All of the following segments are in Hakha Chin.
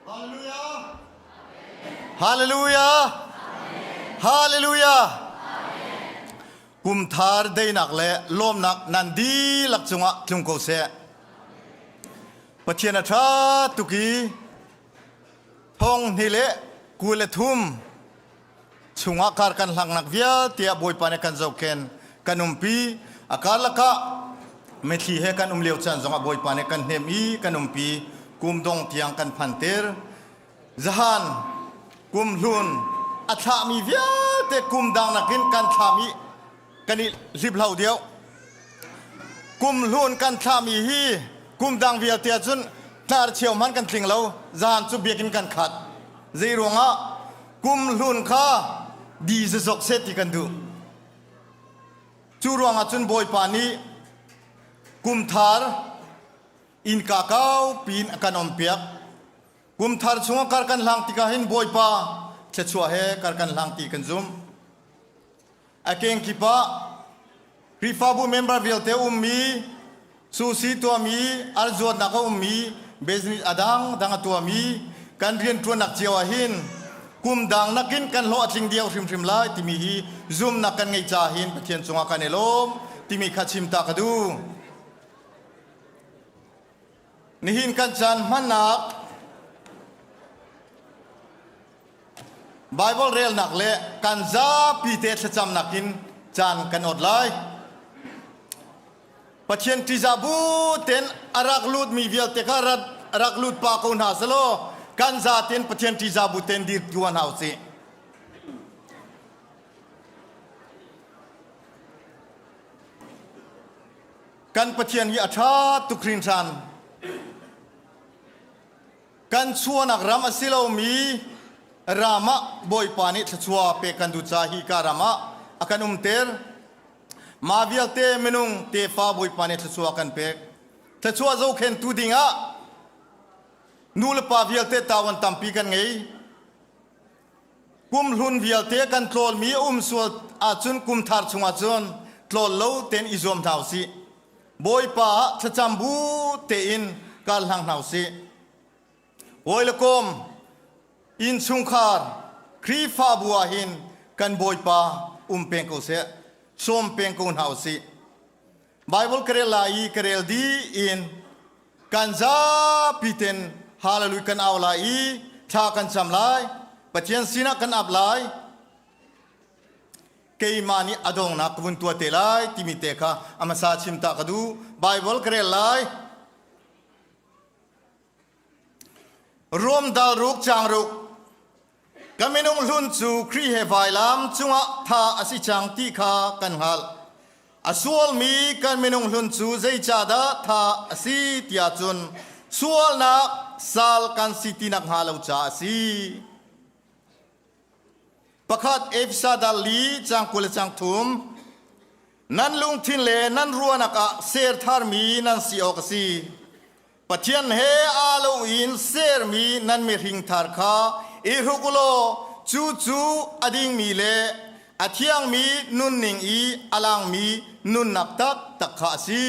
Hallelujah! Hallelujah! Hallelujah! Kumthar deinak le lawmnak nan dihlak cungah tlung ko seh. Pathian a ṭha tuk i thong hni le kul le thum chungah kar kan hlangnak vialte ah Bawipa nih kan zohkhen kan umpi. A karlak ah mithli he kan um lio caan zongah Bawipa nih kan hnem i kan umpi. Kum dong tiang kan phanter. Zahan kum hlun a thlahmi vialte kum dang nakin kan thlahmi kan i hlip hlo deuh. Kum hlun kan thlahmi hi kum dang vialte ahcun tlar cheu hmanh kan tling lo. Zahan cu biakinn kan khat. Zei ruangah kum hlun kha di zazok seh ti kan duh. Cu ruangah cun Bawipa nih kum thar innka kau piin a kan ompiak. Kum thar chungah kar kan hlang tikah hin Bawipa thluachuah he kar kan hlang ti kan zumh. A kengkip ah Khrihfabu member vialte ummi, susi tuahmi, arzuatnak a ummi, business a dangdang a tuahmi, kan rianṭuannak cio ah hin kum dang nakin kan hlawh a tling deuh hrimhrim lai timi hi zumnak kan ngeih caah hin Pathian cungah kan i lawm timi kha chim ta ka duh. Nihin kan caan hmannak Bible relnak le kan zapi te thlacamnak in caan kan ot lai. Pathian ṭihzah bu ten a rak lutmi vialte kha rak lut pa ko hna selaw kan zaten Pathian ṭihzah bu ten dir tuan hna usih. Kan Pathian hi a ṭha tuk hringhran. Kan chuahnak ram a si lomi ram ah Bawipa nih thluachuah pek kan duh ca hi ka ram ah a kan umter. Mah vialte minung tefa Bawipa nih thluachuah kan pek. Thluachuah zohkhentu dingah nu le pa vialte tawan tampi kan ngei. Kumhlun vialte kan tlawlmi a um sual ahcun kumthar chungah cun tlawl lo tein i zuam hna usih. Bawipa ah thlacam bu tein kar hlang hna usih. Hawi le kom, innchungkhar, Khrihfabu ah hin kan Bawipa um peng ko seh, sawm peng ko hna usih. Bible ka rel lai i ka rel dih in kan zapi ten hallelujah kan au lai i thla kan cam lai. Pathian sinah kan ap lai. Keimah nih a dongnak ka vun tuah te lai timi te kha a hmasa chim ta ka duh. Bible ka rel lai. Rom dal ruk chang ruk Ka minung hlun cu Khrih he vailam cungah tha a si cang ti kha kan hngalh. A sualmi kan minung hlun cu zeicahdah tha a si tiah cun sualnak sal kan si ti nakhnga lo caah a si. Pakhat Efesa dal li cang 20 le cang thum nan lungthin le nan ruahnak ah ser tharmi nan si awk a si. Pathian he aa lo in sermi nan mihring thar kha i hruk u law cu cu a dingmi le a thiangmi nunning i a langmi nunnak taktak kha a si.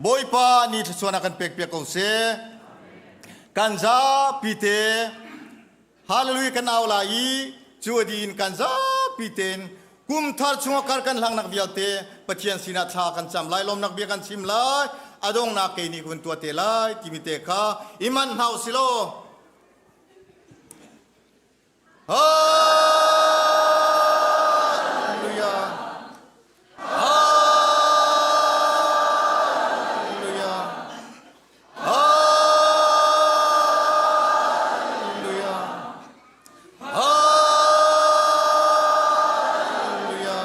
Bawipa nih thluachuah a kan pekpiak ko seh. Kan zapi te Hallelujah kan au lai i cu a dih in kan zapi tein kum thar chungah kar kan hlangnak vialte Pathian sinah thla kan cam lai, lawmnak bia kan chim lai, a dongnak kei nih kun tuah te lai timi te kha i manh hna usih law. Hallelujah. Hallelujah. Hallelujah. Hallelujah. Hallelujah.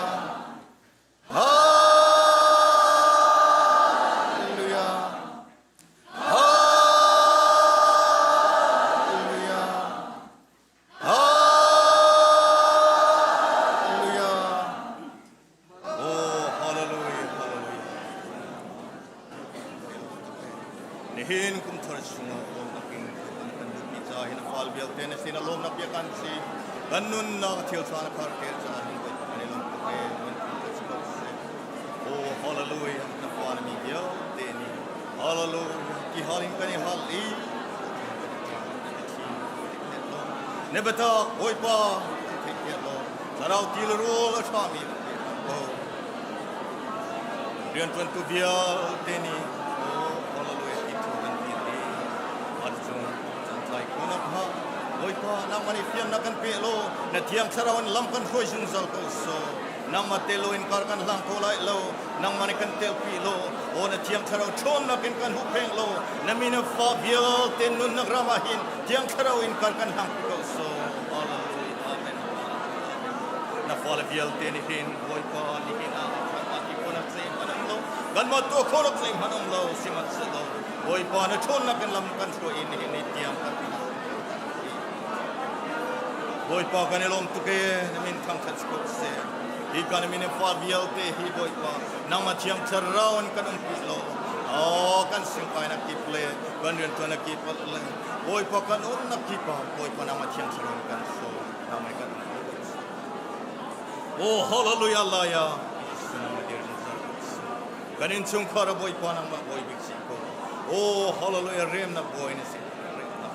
Hallelujah. Hallelujah. Oh, hallelujah, hallelujah. Nihin kum thar chungah lawmnak in kan kan duhmi ca hin a fal vialte na sin a lawmnak bia kan si. Kan nunnak thil tha na khar kel ca hin Bawipa kan i lawm tuk e. Nan ka si ko seh. Oh, hallelujah, na fa na mi vialte nih hallelujah ti hal in kan i hal i. Na biatak Bawipa kan theihpiak law thlarau ti le rawl a ṭhami kan pe hram ko. Rianṭuantu vialte nih aw hallelujah ti thu kan ti i an cung can tlai khawh nakhnga Bawipa nangmah nih fiannak kan pe law na thiang thlarau in lam kan hruai zungzal ko sawh. Nangmah tel loin kar kan hlang kho lai lo. Nangmah nih kan telpi law, aw na thiang thlarau ṭhawnnak in kan huhpheng law, na mi na fa vialte nunnak ram ah hin thiang thlarau in kar kan hlangpi ko sawh. Hallelujah. Amen. Na fale vialte nih hin Bawipa nihin ah kanmah ti khawhnak zeihmanh um lo, kanmah tuah khawhnak zeihmanh um lo, sihmanhsehlaw Bawipa na ṭhawnnak in lam kan hruai i nihin ni tiang kan Bawipa kan i lawm tuk ee, na min thangṭhat si ko seh. Hi kan min in fa vialte hi Bawipa nangmah thiang thlarau in kan umpi law aw kan singkainak kip le kan rianṭuannak kip le Bawipa kan umnak kip ah Bawipa nangmah thiang thlarau in kan sawm nangmah kan umpi ko seh. Oh hallelujah laya nangmah dir zungzal ko seh. Kan innchungkhar ah Bawipa nangmah bawi bik si ko. Oh hallelujah remnak bawi na si. Remnak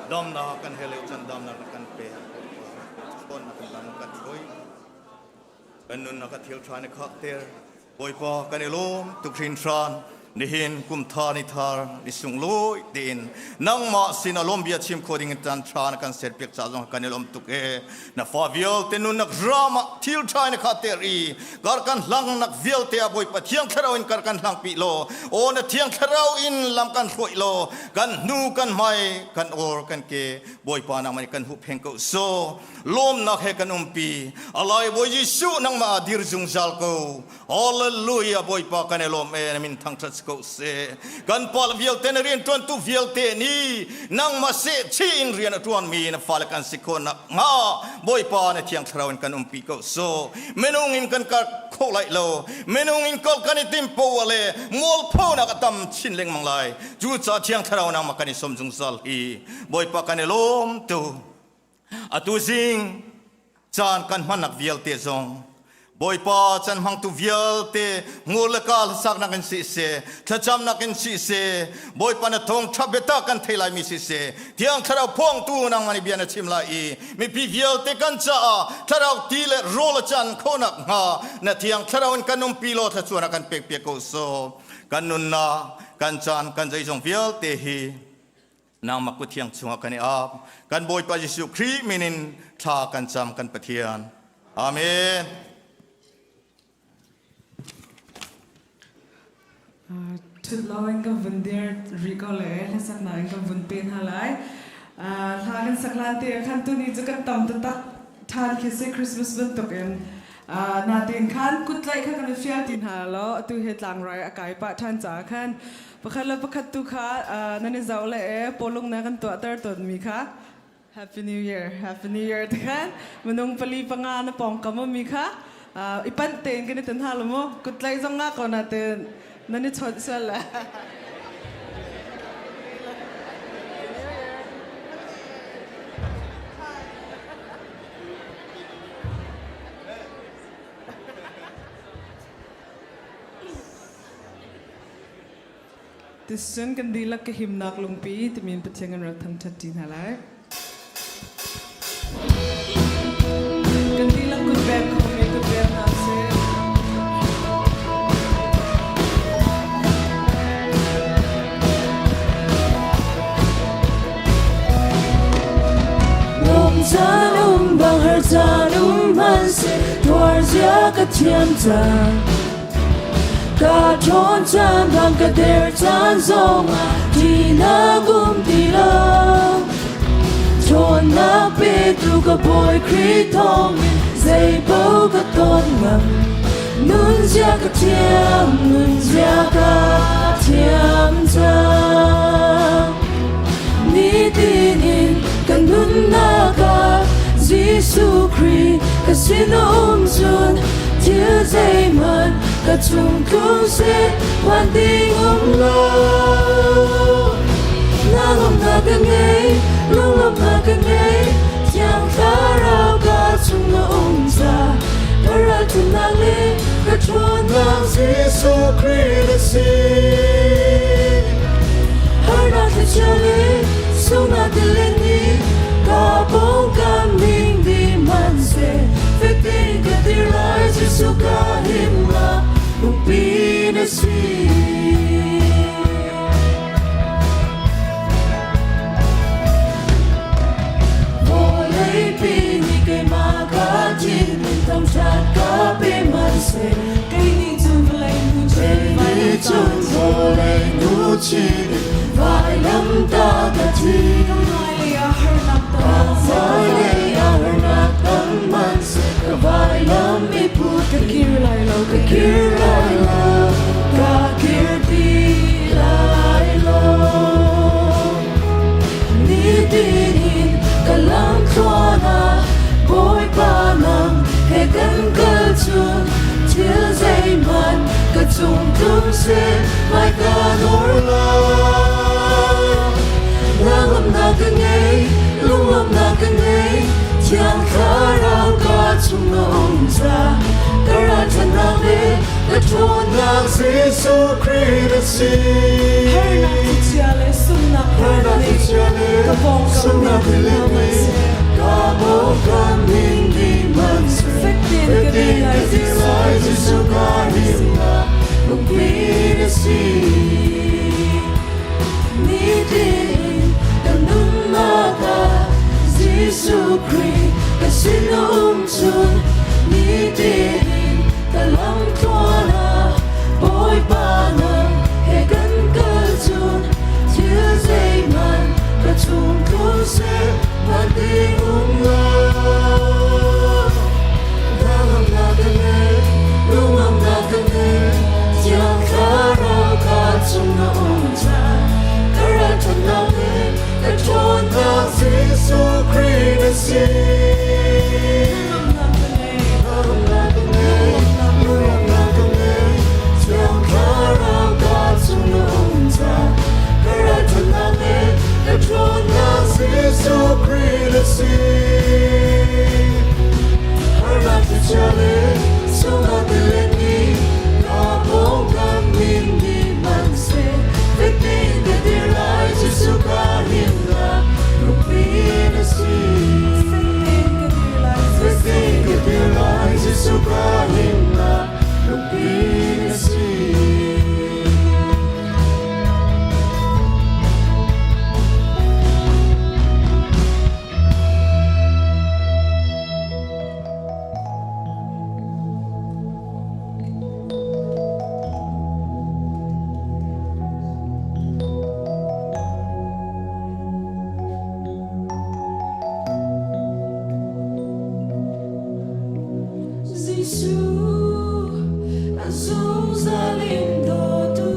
Damnak kan he leo can damnak na kan pe na kan dam kan hruai kan nunnak a thil tha na khak ter Bawipa kan i lawm tuk hrinhran nihin kum thar ni thar ni sunglawi tein nangmah sin a lawm bia chim kho ding in tan tha na kan ser piak ca zong kan i lawm tuk e na fa vialte nunnak ram ah thil ṭha in kha ter i kar kan hlangnak vialte ah Bawipa Thiang Thlarau in kar kan hlang pi law aw na Thiang Thlarau in lam kan hruai law kan hnu kan hmai kan or kan ke Bawipa nangmah nih kan huhpheng ko so lawmnak he kan umpi alai Bawi Jesuh nangmah ah dir zungzal ko Hallelujah Bawipa kan i lawm e na min thangṭhat si ko seh kan pa le vialte na rian ṭuantu vialte nih nangmah seh chih in rian a ṭuanmi na fale kan si khawh nakhnga Bawipa na thiang thlarau in kan umpi ko so minung in kan kar kho lai lo minung in kol kan i tim poah le mualphonak a tam chin lengmang lai cucaah thiang thlarau nangmah kan i som zungzal hi Bawipa kan i lawm tu Atu zing caan kan hmannak vialte zong Bawipa can hmangtu vialte ngur le ka hlasaknak in si seh, thlacamnak in si seh, Bawipa na thawngṭha biatak kan thei laimi si seh, Thiang Thlarau phuangtu nangmah nih bia na chim lai i mipi vialte kan caah Thlarau ti le rawl a can khawhnak hnga na Thiang Thlarau in kan umpi law thluachuah na kan pekpiak ko sawh. Kan nunnak, kan caan, kan zeizong vialte hi nangmah kut thiang chungah kan i ap kan Bawipa Jesuh Khrih min in thla kan cam kan Pathian. Amen. Thut lo in kan vun dir rih ko le hlasaknak in kan vun pe hna lai. Hla kan sak lan te khan tuni cu kan tam taktak ṭhan khi si Christmas bantuk in natin khan kutlaih kha kan i fial ti hna lo atu he tlangrai a kai pah ṭhan caah khan Pakhat le pakhat tu kha nan i zoh le e pawlung na kan tuahter tawnmi kha Happy New Year, Happy New Year ti khan minung pali panga na pawngkam ummi kha i panh tein kan i ton hna lo mu. Kutlaih zong nga ko na tein nan i chawnh sual le. Ticun kan dihlak ka himnak lungpi timi in Pathian kan rak thangṭhat ṭi hna lai. Kan dihlak kut beng kho me kut beng hna sih. Lawm caan um bang har caan um hmanhseh tuar zia ka thiam cang. Ka ṭhawn caan bang ka der caan zongah ṭihnak um ti lo. Ṭhawnnak petu ka Bawi Khrih thawngin zeipaoh ka ton ngam. Nunzia ka thiam, nunzia ka thiam cang. Nitin in ka nunnak ah Jesuh Khrih ka sin a um cun thil zeihmanh ka chung tlung seh phan ding um lo. Na lawmnak ka ngei, lunglawmhnak ka ngei, Thiang Thlarau ka chung na um ca, ka ralṭhatnak le ka Ka ṭhawnnak Jesuh Khrih na si. Harnak thlichia le sunghnak tilet nih ka pawngkam ning dih hmanhseh fek tein ka dir lai Jesuh ka himnak lungpi na si. Vawleipi nih keimah ka thin thangṭhat ka pe hmanhseh Kei nih cun vawlei nu chin Kei cun vawlei nu chin vailamtah ka thi. Ka hmailei ah harnak tam Ka hmailei ah harnak tam hmanhseh ka vailam i put Ka kir lai lo, ka kir lai lo, ka kir ti lai lo. Nitin in ka lam thluan ah Bawipa nang he kan kal cun thil zeihmanh ka cung tlung seh hmai ka nawr lai. Hnangamnak ka ngei, lunglawmhnak ka ngei, Thiang Thlarau ka chung na um ca ka ralṭhatnak le ka ṭhawnnak Jesuh Khrih na si. Harnak thlichia le sunghnak Harnak thlichia le ka pawngkam sunghnak ning tilet nih ka pawngkam ning dih hmanhseh Fek tein ka dir lai ka dir lai Jesuh ka himnak lungpi na si. Nitin ka nunnak ah Jesuh Khrih ka sin a um cun nitin ka lam tluan ah Bawipa nang he kan kal cun thil zeihmanh ka chung tlung seh hman ding um lo. Hnangamnak ka ngei, lungamnak ka ngei, Thiang Thlarau ka chung na um caan, ka ralṭhatnak le ka ṭhawnnak Jesuh Khrih na si. Hnangamnak ka ngei, Hnangamnak ka ngei, lungamnak ka ngei, Thiang Thlarau ka chung na um caan, ka ralṭhatnak le ka ṭhawnnak Jesuh Khrih na si. Harnak thlichia le sunghnak tilet nih ka pawngkam min dih hmanhseh fek tein ka dir lai Jesuh ka himnak lungpi na si. Fek tein ka dir lai Fek tein ka dir lai Jesuh ka himnak lungpi na si. Jesuh a zungzal in dawtu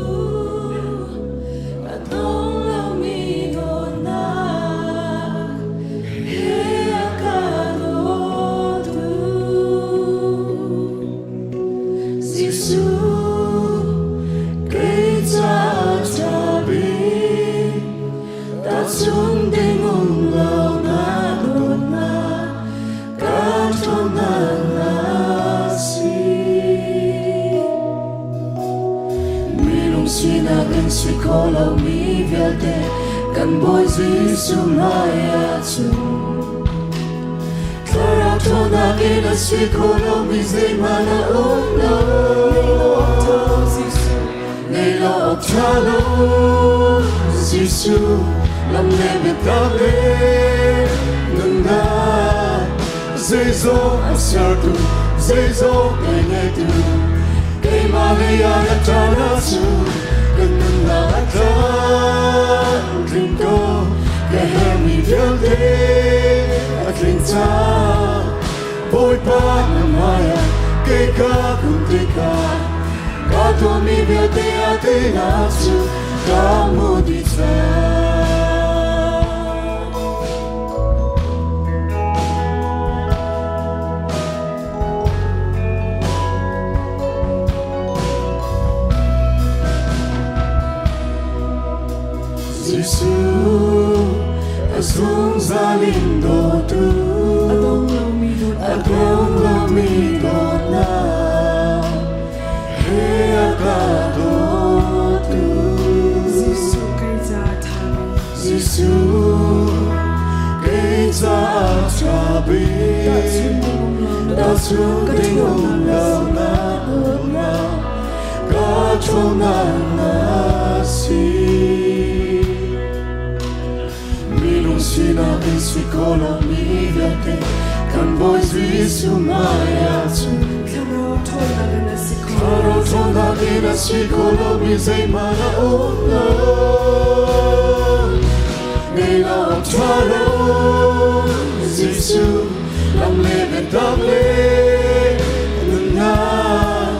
a dong lomi dawtnak he a ka dawtu. Jesuh kei caah ṭha bik tahchun ding um lo na dawtnak ka ṭhawnnak na si. Minung sinak in si kho lomi vialte kan Bawi Jesuh hmai ahcun Thlarau ṭhawnnak in a si kho lomi zeihmanh a um lo. Nei lo awk ṭha lo Jesuh lam le biatak le nunnak Zeizong a sertu, zeizong pe ngeitu, keimah lei ah na ṭan ahcun kan nunnak a tlamtling ko. Ka herhmi vialte a tling cang. Bawipa na hmaiah kei ka kun tikah ka tuahmi vialte a teinak cu ka hmu dih cang. Jesuh a zungzal in dawtu A dong lomi a dong lomi dawtnak chung ding um lo na dawtnak ka ṭhawnnak na si. Minung sinak in si ko lo mi vialte kan Bawi Jesuh hmai ahcun Thlarau ṭhawnnak in a si kho. Thlarau ṭhawnnak in a si kho lomi zeihmanh a um lo. Ngei lo awk ṭha lo Jesuh lam le biatak le nunnak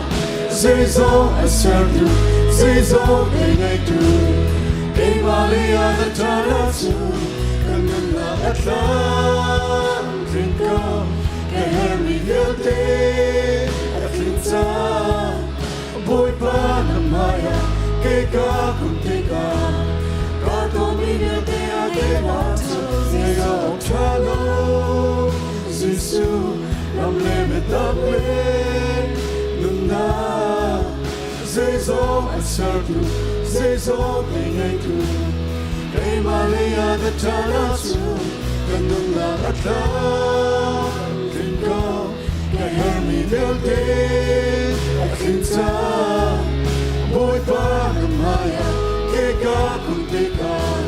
zeizong a sertu zeizong ei ngeitu keimah lei ah na ṭhat ahcun kan nunnak a tlamtling ko ka herhmi vialte a tling cang Bawipa na hmaiah kei ka kun tikah ka tuahmi vialte ah keimah cu zeizong ṭha lo Jesuh lam le biatak le nunnak zeizong a sertu zeizong ei ngeitu keimah lei ah na ṭhat ahcun kan nunnak a tlamtling ko ka herhmi vialte a tling cang Bawipa na hmaiah ke ka kun tikah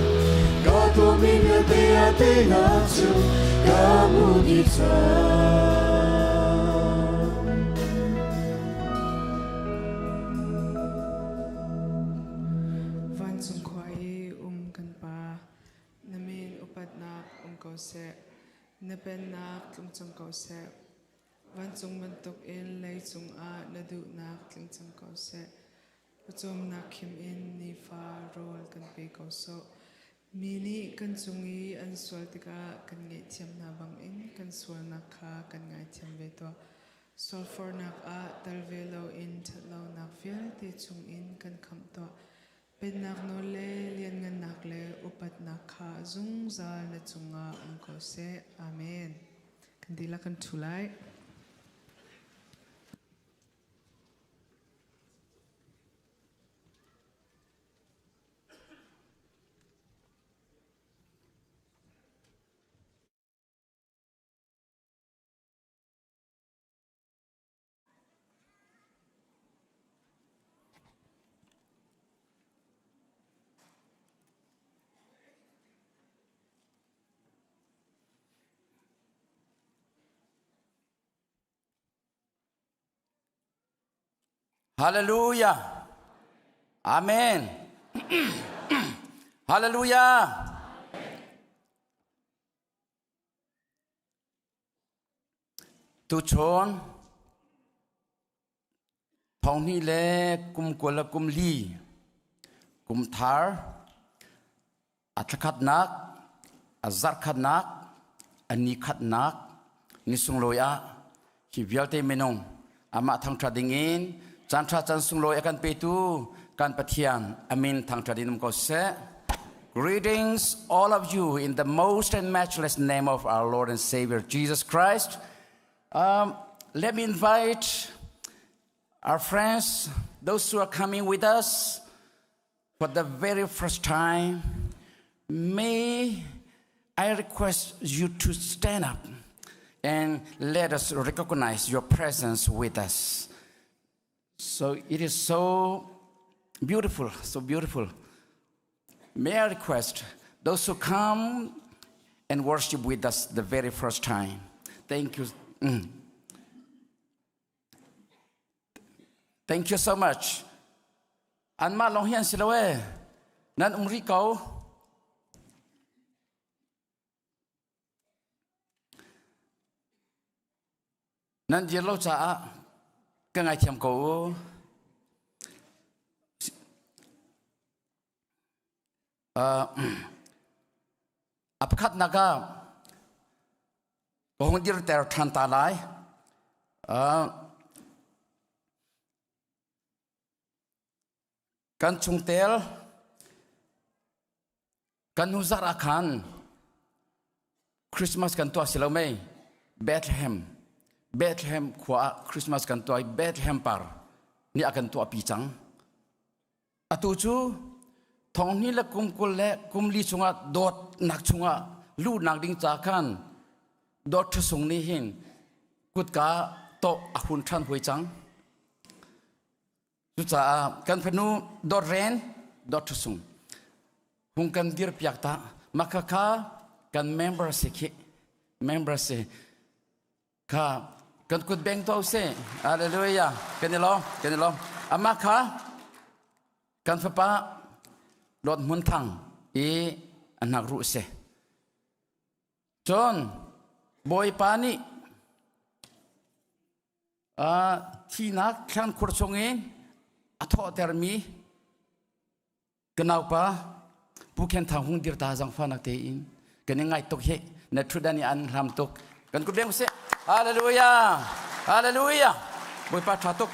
ka tuahmi vialte ah teinak cu ka hmu dih cang. Vancung khua i um kan Pa, na min upatnak um ko seh. Na pennak tlung cang ko seh. Vancung bantukin leicung ah na duhnak tling cang ko seh. Pawcawmnak khim in nifa rawl kan pe ko sawh. Mi nih kan cung i an sual tikah kan ngaihthiam hna bangin kan sualnak kha kan ngaithiam ve tuah. Sualfornak ah tel ve loin ṭhatlonak vialte chungin kan khamh tuah. Pennak nawl le lianngannak le upatnak kha zungzal na cungah um ko seh. Amen. Kan dihlak kan ṭhu lai. Hallelujah. Amen. Hallelujah. Tuchun thonghnih le kum kul le kum li kum thar a thlakhatnak a zarhkhatnak a nikhatnak ni sunglawi ah hi vialte minung amah thangṭhat dingin caan ṭha caan sunglawi a kan petu kan Pathian amin thangṭhat in um ko seh. Greetings all of you in the most and matchless name of our Lord and Savior Jesus Christ. Let me invite our friends, those who are coming with us for the very first time. May I request you to stand up and let us recognize your presence with us. So it is so beautiful, so beautiful. May I request those who come and worship with us the very first time. Thank you. Thank you so much. Anmah lawng hi an si lo ee. Nan um rih ko. Nan dir lo caah ka ngaithiam ko u. A pakhatnak ah ka hung dirter ṭhan ta lai. Kan chungtel kan hnu zarh ah khan Christmas kan tuah si lo mei Bethlehem Bethlehem khua ah Christmas kan tuah i Bethlehem par nih a kan tuahpi cang. Atu cu thonghnih le kum 20 le kum li chungah dawtnak chungah luhnak ding ca khan dawt ṭhasung nih hin kutka tawh a hun ṭhan hoi cang. Cucaah kan fanu dawt ren dawt ṭhusung hung kan dir piak ta maka kha kan member si khi member si kha kan kut beng to se hallelujah kan i lawm kan i lawm amah kha kan fapa Lawt Hmun Thang i a hnak ruh si cun Bawipa nih thinak thlankhur chungin a thawhtermi ka naupa Pu Khen Thang hung dir ta zangfahnak tein kan i ngai tuk hi na ṭhutdan i an hlam tuk kan kut leng sih hallelujah hallelujah Bawipa ṭha tuk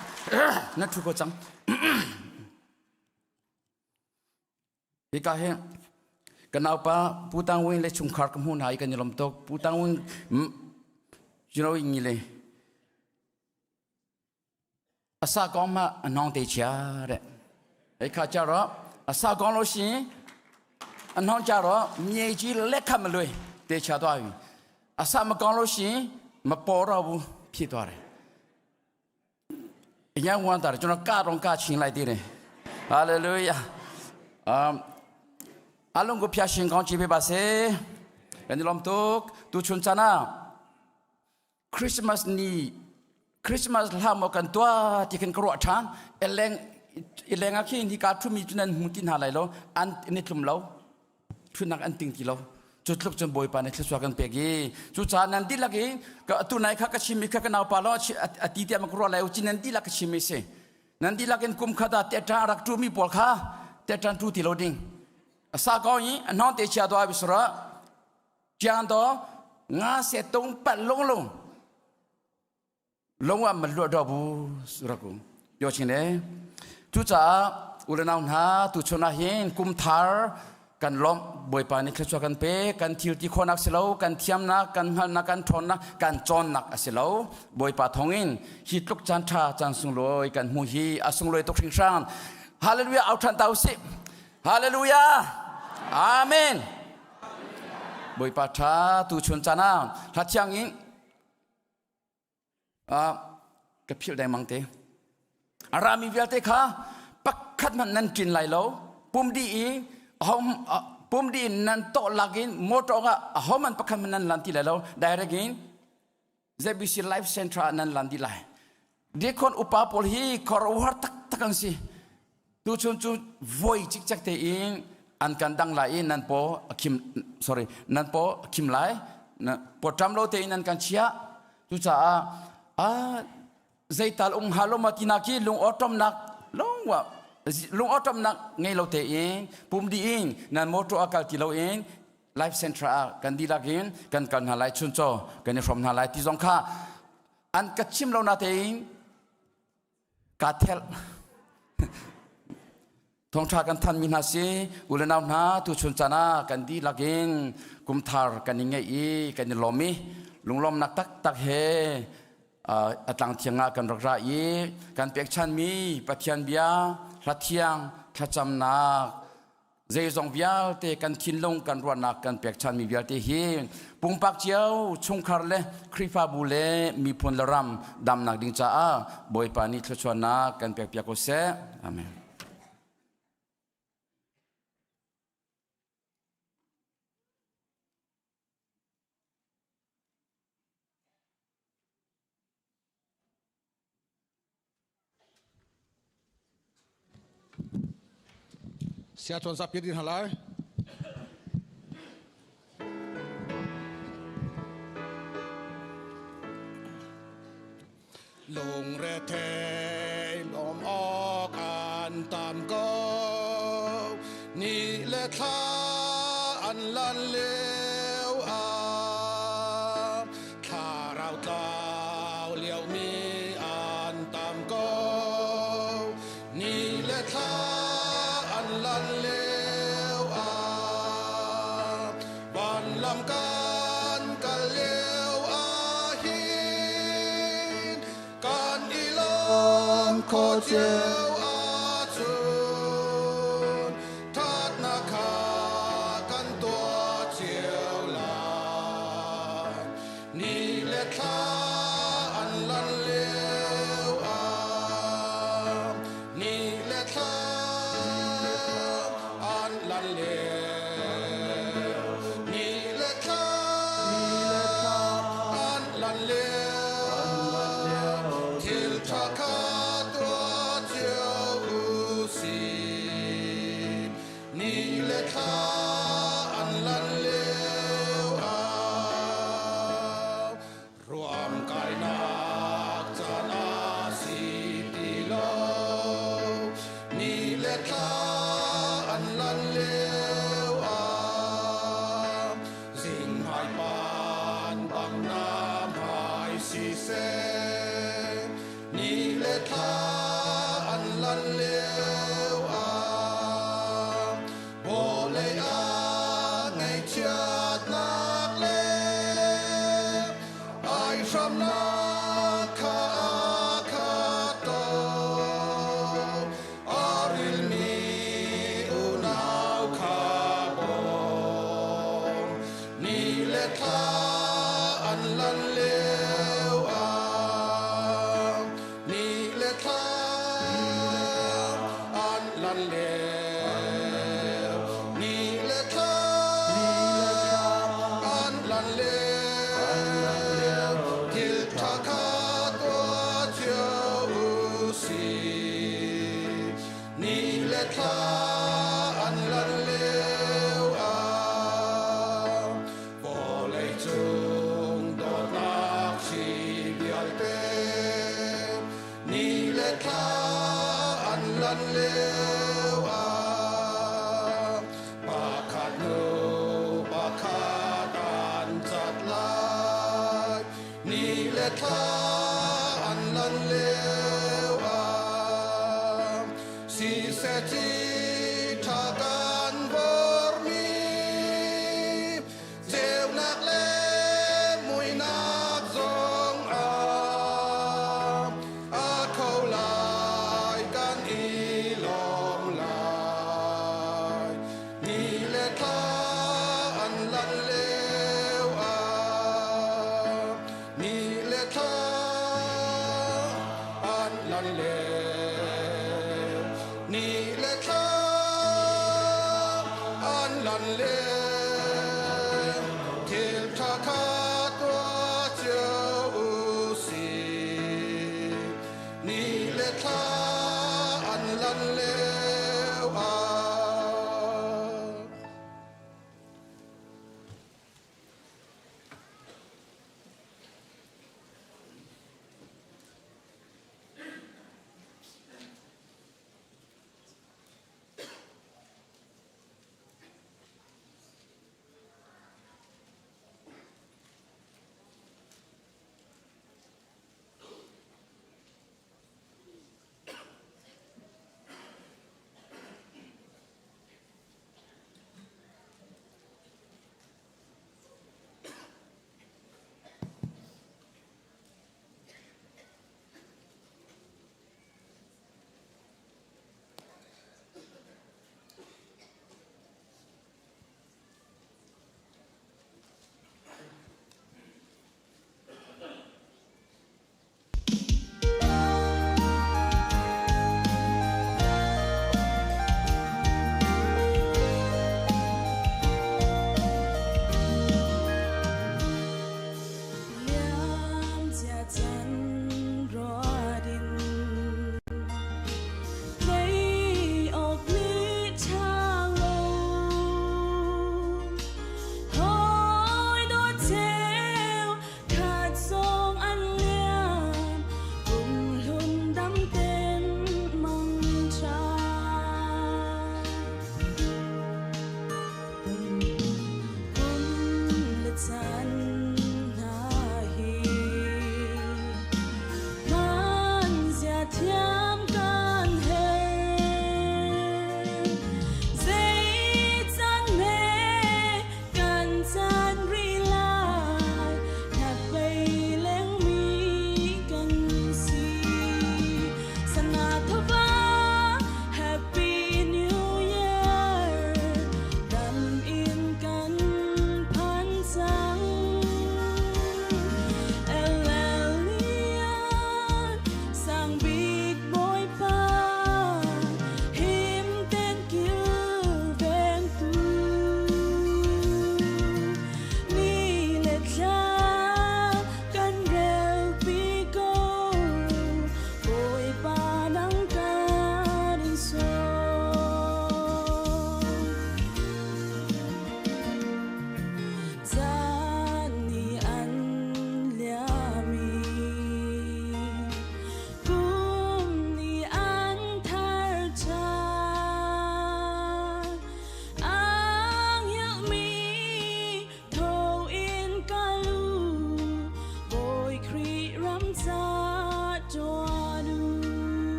na ṭhu ko cang Hika hi ka naupa Pu Tang Wing le chungkhar ka hmuh hna i kan i lawm tuk. Pu Tang Wing you know ngi le asa kong ma anong te chia re. Ei kha cha ro asa kong lo si anong cha ro mie chi le kha ma lui te chia to ai. Asa ma kong lo si ma po ro bu phi to re. အရန်ဝမ်းတာကျွန်တော်ကတော့ကချင်းလိုက်သေးတယ်ဟာလေလုယာအမ်အလုံးကိုဖျားရှင်ကောင်းချီးပေးပါစေ။ဒီလုံးတော့သူချွန်ချနာခရစ်မတ်နီခရစ်မတ်လာမကန်တွားတိခင်ကရောထန်အလงအလงအခင်းဒီကာထုမီချနန်မူတင်ဟာလိုက်လောအန်နိtlum lo thunak an ting ti lo cu tluk cun bawipa nih thluachuah kan pek i cu ca nan dihlak i ka atu nai kha ka chim i kha ka naupa lo a ti tiah ma ka ruah lai u ci nan dihlak ka chim i si nan dihlak in kum khat ah teṭa rak tu mi pawl kha teṭan tu ti lo ding a sa ko i a hnawng te chia to a bisura chiang to nga se tung pat lung lung လုံးဝမလွတ်တော့ဘူးဆိုတော့ကိုပြောချင်တယ်သူจ้าอุลนาวนาตุชนะหินกุมทาร์กันล้อมบวยปานิคชัวกันเปกันทิวที่คนนักสิโลกันเทียมนักกันหันนักกันทนนักกันจอนนักสิโลบวยปาทองอินฮิตลุกจันทาจันสุงลอยกันมูฮีอสุงลอยตกชิงชานฮาเลลูยาเอาทันเตาสิฮาเลลูยาอาเมนบวยปาทาตุชนจานาทัดยังอิน ka philh dengmang te. A rami vialte kha pakhat hmanh nan ṭin lai lo. Pum dih i pum dih in nan tawh lak in motor ah ahohmanh pakhat hmanh nan lan ti lai lo. Direct in ZBC Life Center ah nan lan dih lai. Deacon upa pawl hi khuaruahhar taktak an si. Tuchun cu voi cikcek tein an kan dang lai i nan paw a khim sorry nan paw a khim lai pawṭam lo tein an kan chiah cucaah a zeital um hnga lo ma tinak khi lung awṭomnak lungwa lung awṭomnak ngei lo tein pum dih in nan motor a kal ti lo in life center ah kan dihlak in kan kal hna lai chuncaw kan i hrawm hna lai ti zong kha an ka chim lo na tein Kaa thelh. Thawngṭha kan thanmi hna si u le nau hna tuchun caan ah kan dihlak in kumthar kan i ngeih i kan i lawm i lunglawmnak taktak he a tlang thiang ah kan rak ra i kan pekchanmi Pathian bia hla thiang thlacamnak Zeizong vialte kan thinlung kan ruahnak kan pekchanmi vialte hi pumpak cio chungkhar le Khrihfabu le miphun le ram damnak ding caah Bawipa nih thluachuahnak kan pekpiak ko seh. Amen. Sia cawn zapi din hna lai. Lungre thei lawm awk an tam ko ni le thla an lan lio ah thlarau tlau lio mi an tam ko ni le thla an lan lio ah van lam kan kal lio ah hin kan i lawm kho cio ahcun thatnak kha kan tuah cio lai ni le thla an lan lio. lan leo. Ni le thla an lan leo. Thil ṭha kha tuah cio u sih. Ni le thla an lan lio ah vawlei cung dawtnak hri vialte ni le thla an lan lio ah pakhat hnu pakhat an cat lai. Ni le thla an lan lio ah siseh ci ṭha kan vormi ceunak le muihnak zong ah a kho lai kan i lawm lai. Ni le thla an lan lio ah ni le thla an lan lio ni le thla an lan lio thil ṭha kha tuah cio u sih ni le thla an lan lio ah.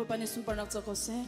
Bawipa nih sunparnak co ko seh.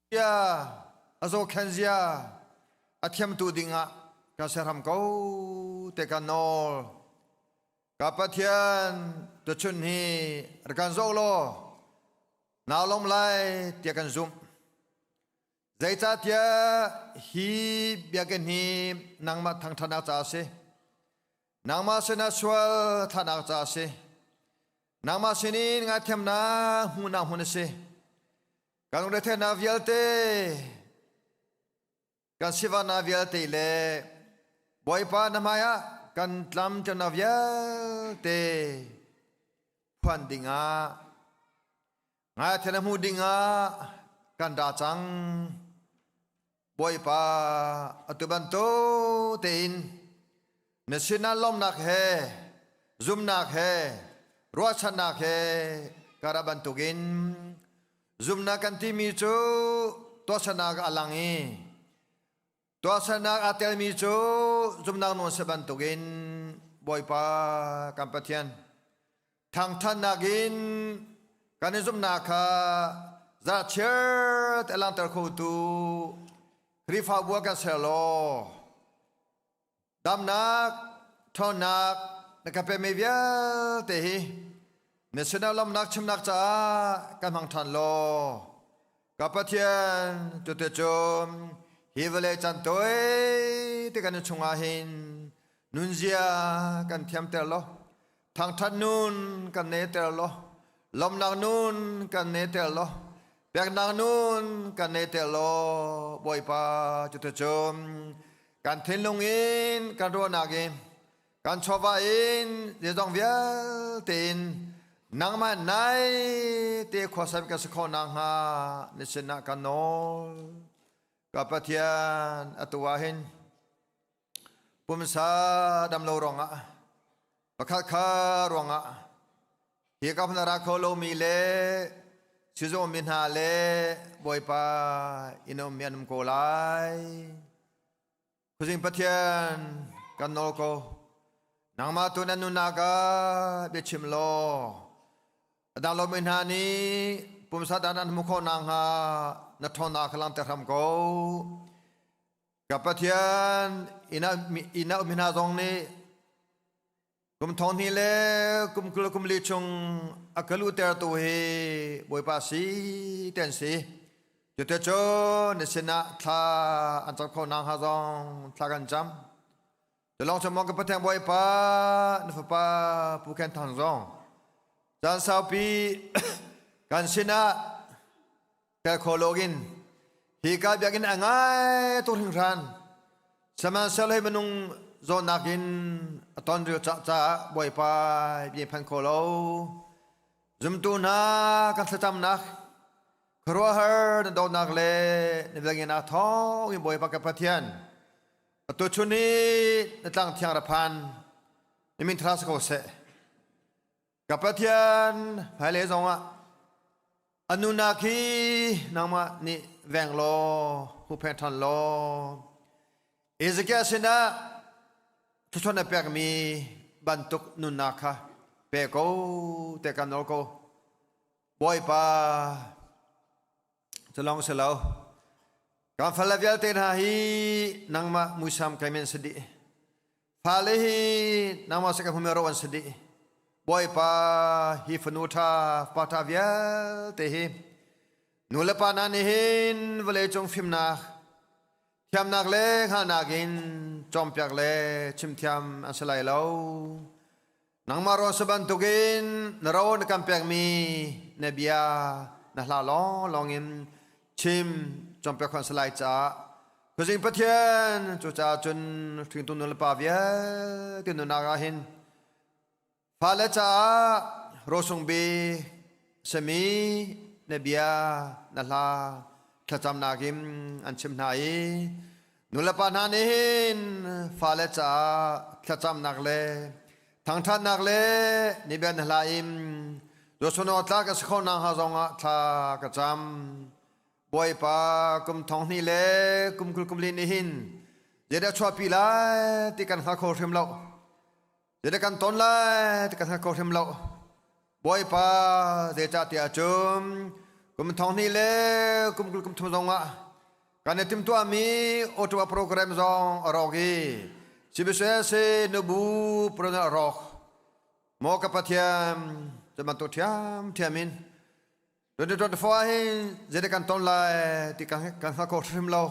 Zia a zohkhenh zia a thiamtu dingah ka serham ko te ka nawl. Ka Pathian tuchun hi rak kan zoh law naa lawm lai tiah kan zumh. Zeicahtiah hi biakinn hi nangmah thangṭhatnak caah a si. Nangmah sinah sual thlahnak caah a si. Nangmah sinin ngaithiamnak hmuhnak hmun a si. Kan lungretheihnak vialte, kan sivahnak vialte le Bawipa na hmaiah kan tlamtlinnak vialte phuan dingah ngaithiam na hmuh dingah kan ra cang. Bawipa atu bantuk tein na sinah lawmhnak he zumnak he ruahchannak he ka ra bantukin zumnak kan timi cu tuahsernak a lang i tuahsernak aa telmi cu zumnak nawn si bantukin Bawipa kan Pathian Thangṭhatnak in kan i zumhnak kha zarhchiar te a langhter khotu Khrihfabu ah kan ser law damnak, ṭhawnnak na ka pekmi vialte hi na sinah lawmhnak chimnak caah kan hmang ṭhan law ka Pathian cuticun hi vawlei caan tawi te kan chungah hin nunzia kan thiamter law thangṭhat nun kan neter law lawmhnak nun kan neter law. Peknak nun kan nei te law Bawipa cuticun kan thinlung in kan ruahnak in kan chawva in zeizong vialte in nangmah nai te khuasam kan si khawh nakhnga na sinah kan nawl. Ka Pathian atu ah hin pumsa damlo ruangah pakhat kha ruangah hi ka hmun a ra kho lomi le sizung mi hna le Bawipa inn ummi an um ko lai. Khuazing Pathian kan nawl ko. Nangmah tu nan nunnak ah biachim law a dang lomi hna nih pumsa dan an hmuh khawh nakhnga na ṭhawnnak kha langhter hram ko. Ka Pathian inn ah um hna zong nih kum thong hnih le kum 20 kum li chung a ka luhtertu hi Bawipa si ti an si. Cuticun na sinah thla an cam kho nakhnga zong thla kan cam. Tulawng cu maw ka Pathian Bawipa na fapa Pu Khen Thang zong caan saupi kan sinah tel kho loin hi ka biakinn a ngai tuk hringhran sihmanhsehlaw hi minung zawtnak in a ton rio caah Bawipa bia phan kho lo zumtu hna kan thlacamnak khuaruahhar na dawtnak le na velngenak thawng in Bawipa ka Pathian atu chun hi na tlang thiang ra phan na min thra si ko seh Ka Pathian hmailei zongah a nunak hi nangmah nih veng law huhphenh ṭhan law Ezekiel sinah thluachuah na pekmi bantuk nunnak kha pe ko te kan nawl ko. Bawipa cu lawng si lo kan fale vialte hna hi nangmah muisam kai men si dih. Fale hi nangmah saka hmumi ro an si dih. Bawipa hi fanu ṭha pa ṭha vialte hi nu le pa hna nih hin vawleicung fimnak thiamnak le hngalhnak in cawmpiak le chimthiam an si lai lo. Nangmah ruang si bantukin na ro na kan pekmi na bia na hla lawnglawng in chim cawmpiak khawh an si lai caah Khuazing Pathian cucaah cun hringtu nu le pa vialte nunnak ah hin fale caah rosung bik sami na bia na hla thlacamnak in an chim hna i nulepa hna nih hin fale caah thlacamnak le thangṭhatnak le ni bia na hla in Joshua tlak a si kho nakhnga zongah thla ka cam. Bawipa kum thong hnih le kum 20 kum li nih hin zeidah chuahpi lai ti kan hngal kho hrim lo. Zeidah kan ton lai ti kan hngal kho hrim lo. Bawipa zeicahtiah cun kum thong hnih le kum 20 kum thum zongah kan i timhtuahmi Ottawa program zong a rawk i CBCS nubu program a rawk. Maw ka Pathian, cu bantuk ṭhiamṭhiam in 2024 ah hin zeidah kan ton lai ti kan kan hngal kho hrim lo.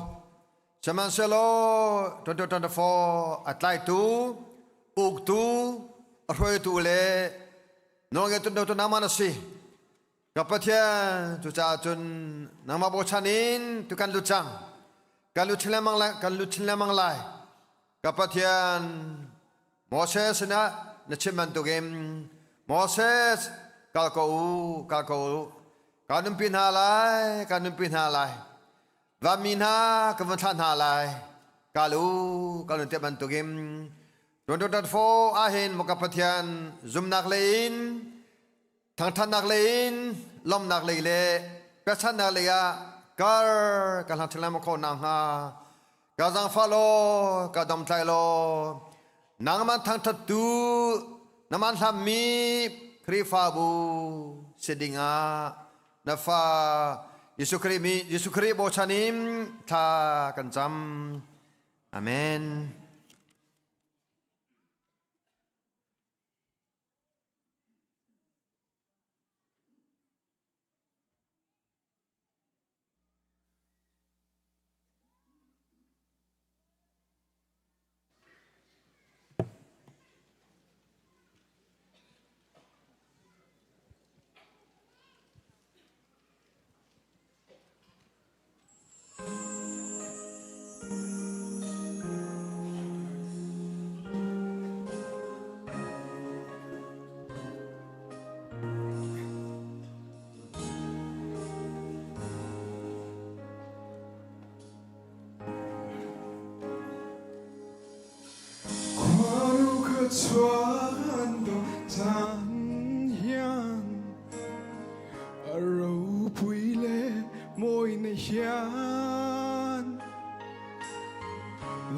Sihmanhsehlaw 2024 a tlaitu, uktu, a hruaitu le nawlngeitu tu nangmah na si. Ka Pathian cucaah cun nangmah bochan in tu kan lut cang. Kan lut chin lengmang lai, kan lut chin lengmang lai. Ka Pathian Moses sinah na chim bantukin Moses kal ko u kal ko u ka nunpi hna lai ka nunpi hna lai vanmi hna ka vun thlah hna lai kal u kal un tiah bantukin 2024 ahhin maw ka Pathian zumnak lei in thangthatnak lei in lawmhnak lei le pekchanhnak lei ah kar ka hlang ṭhan lengmang khawh nakhnga ka zaangfah law ka domtlai law nangmah thangṭhattu nangmah hlammi Khrihfabu si dingah na fa Jesuh Khrih mi Jesuh Khrih bochan in thla kan cam. Amen.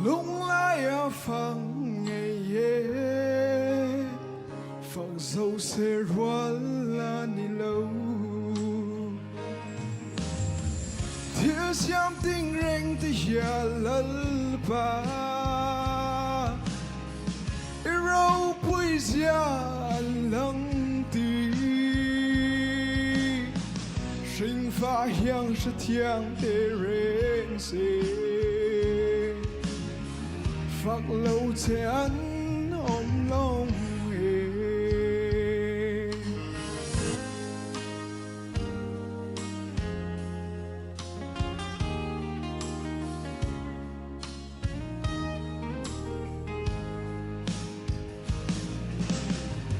Lunglai a fang ngei ye Fak zo se rual la ni lo Thil siam ting reng ti hia lalpa I ropui zia an lang ti Hringfa hiang hrethiang te reng se Fak lo che an om long e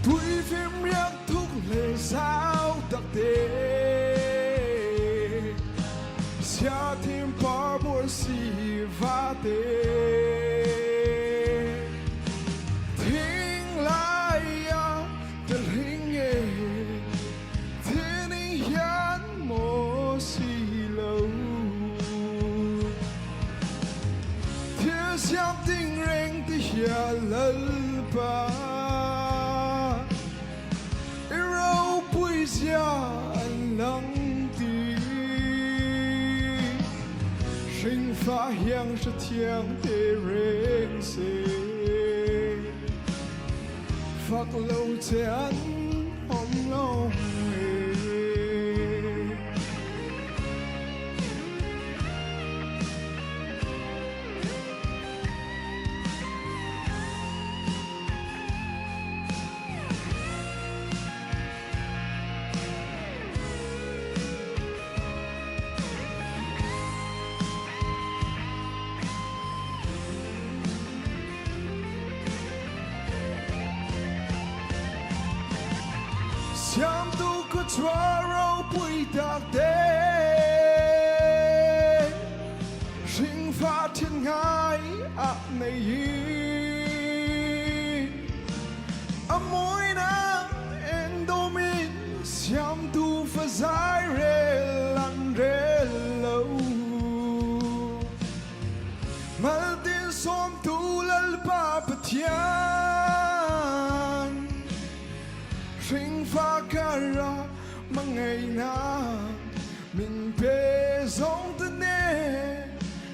Tui fim riak thuk le sau takte Sia thim par bur si va te Thing lai a te hling e Thini hian mo si lo Thil siam ting reng ti hia lalpa I ropui zia an lang ti Hringfa hiang hrethiang te reng se Fak lo che an om lo e Siamtu ka chua ropui tak te Hringfa thin ngai a nei hi A muinak endomin siamtu fazai rel an rel lo Maltin sawmtu Lalpa Pathian Hringfa kara mangeinak min pe zong te ne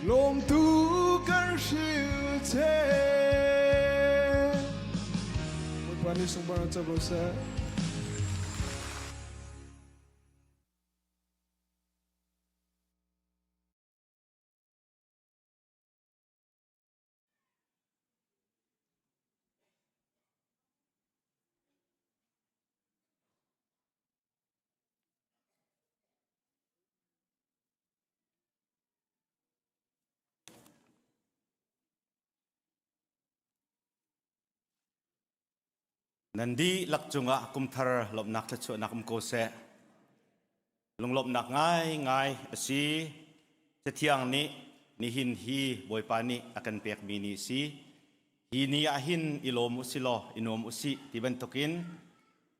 lawmtu kan hril che Bawipa nih sunparnak co ko seh. Nan dihlak cungah kumthar lawmhnak thluachuahnak um ko seh. Lunglawmhnak ngaingai a si. Cathiang nih nihin hi Bawipa nih a kan pekmi ni a si. Hi ni ah hin i lawm u si law i nuam u sih ti bantukin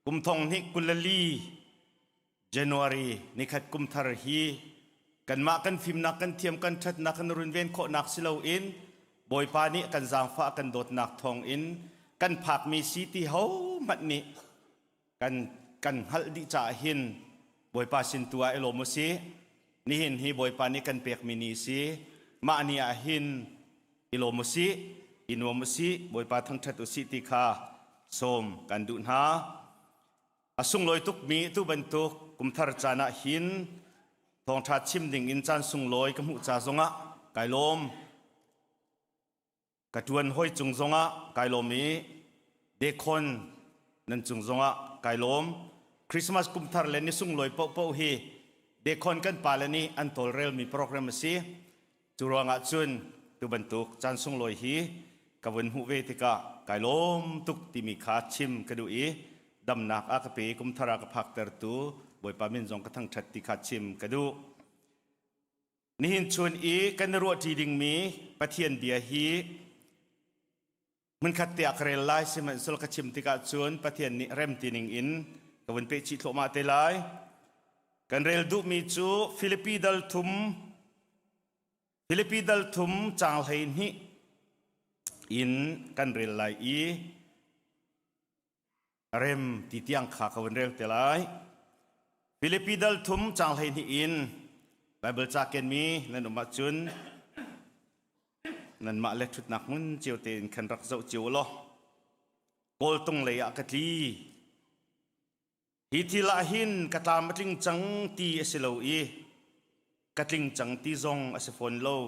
kum thong hnih 22 January nikhat kumthar hi kanmah kan fimnak kan thiam kan ṭhatnak kan runven khawhnak si loin Bawipa nih kan zaangfah kan dawtnak thawngin kan phakmi si ti hohmanh nih kan kan hngalh dih caah hin Bawipa sin tu ah i lawm u sih. Nihin hi Bawipa nih kan pekmi ni si. Mah ni ah hin i lawm u sih, i nuam u sih, Bawipa thangṭhat u sih ti kha sawm kan duh hna. A sunglawi tukmi tu bantuk kumthar caan ah hin thawngṭha chim ding in caan sunglawi ka hmuh ca zongah kai lawm. Ka ṭuan hawi cung zongah kai lawm i dekhon nan cung zongah kai lawm. Christmas kumthar le ni sunglawi paohpaoh hi dekhon kan pale nih an tawlrelmi program a si. Cu ruangah cun tu bantuk caan sunglawi hi ka vun hmuh ve tikah kai lawm tuk timi kha chim ka duh i damnak a ka pe kumthar ah ka phaktertu Bawipa min zong ka thangṭhat ti kha chim ka duh. Nihin chun i kan i ruahṭi dingmi Pathian bia hi hmunkhat te ah ka rel lai sihmanhsehlaw ka chim tikah cun Pathian nih rem ti ning in ka vun peh chih thluahmah te lai. Kan rel duhmi cu Filipi dal thum Filipi dal thum caang 12 in kan rel lai i rem ti tiang kha ka vun rel te lai. Filipi dal thum caang 12 in Bible ca kenmi nan um ahcun nanmah le ṭhutnak hmun cio tein khan rak zoh cio law kawltung lei ah ka tli. Hi thil ah hin ka tlam a tling cang ti a si lo i ka tling cang ti zong a si fawn lo.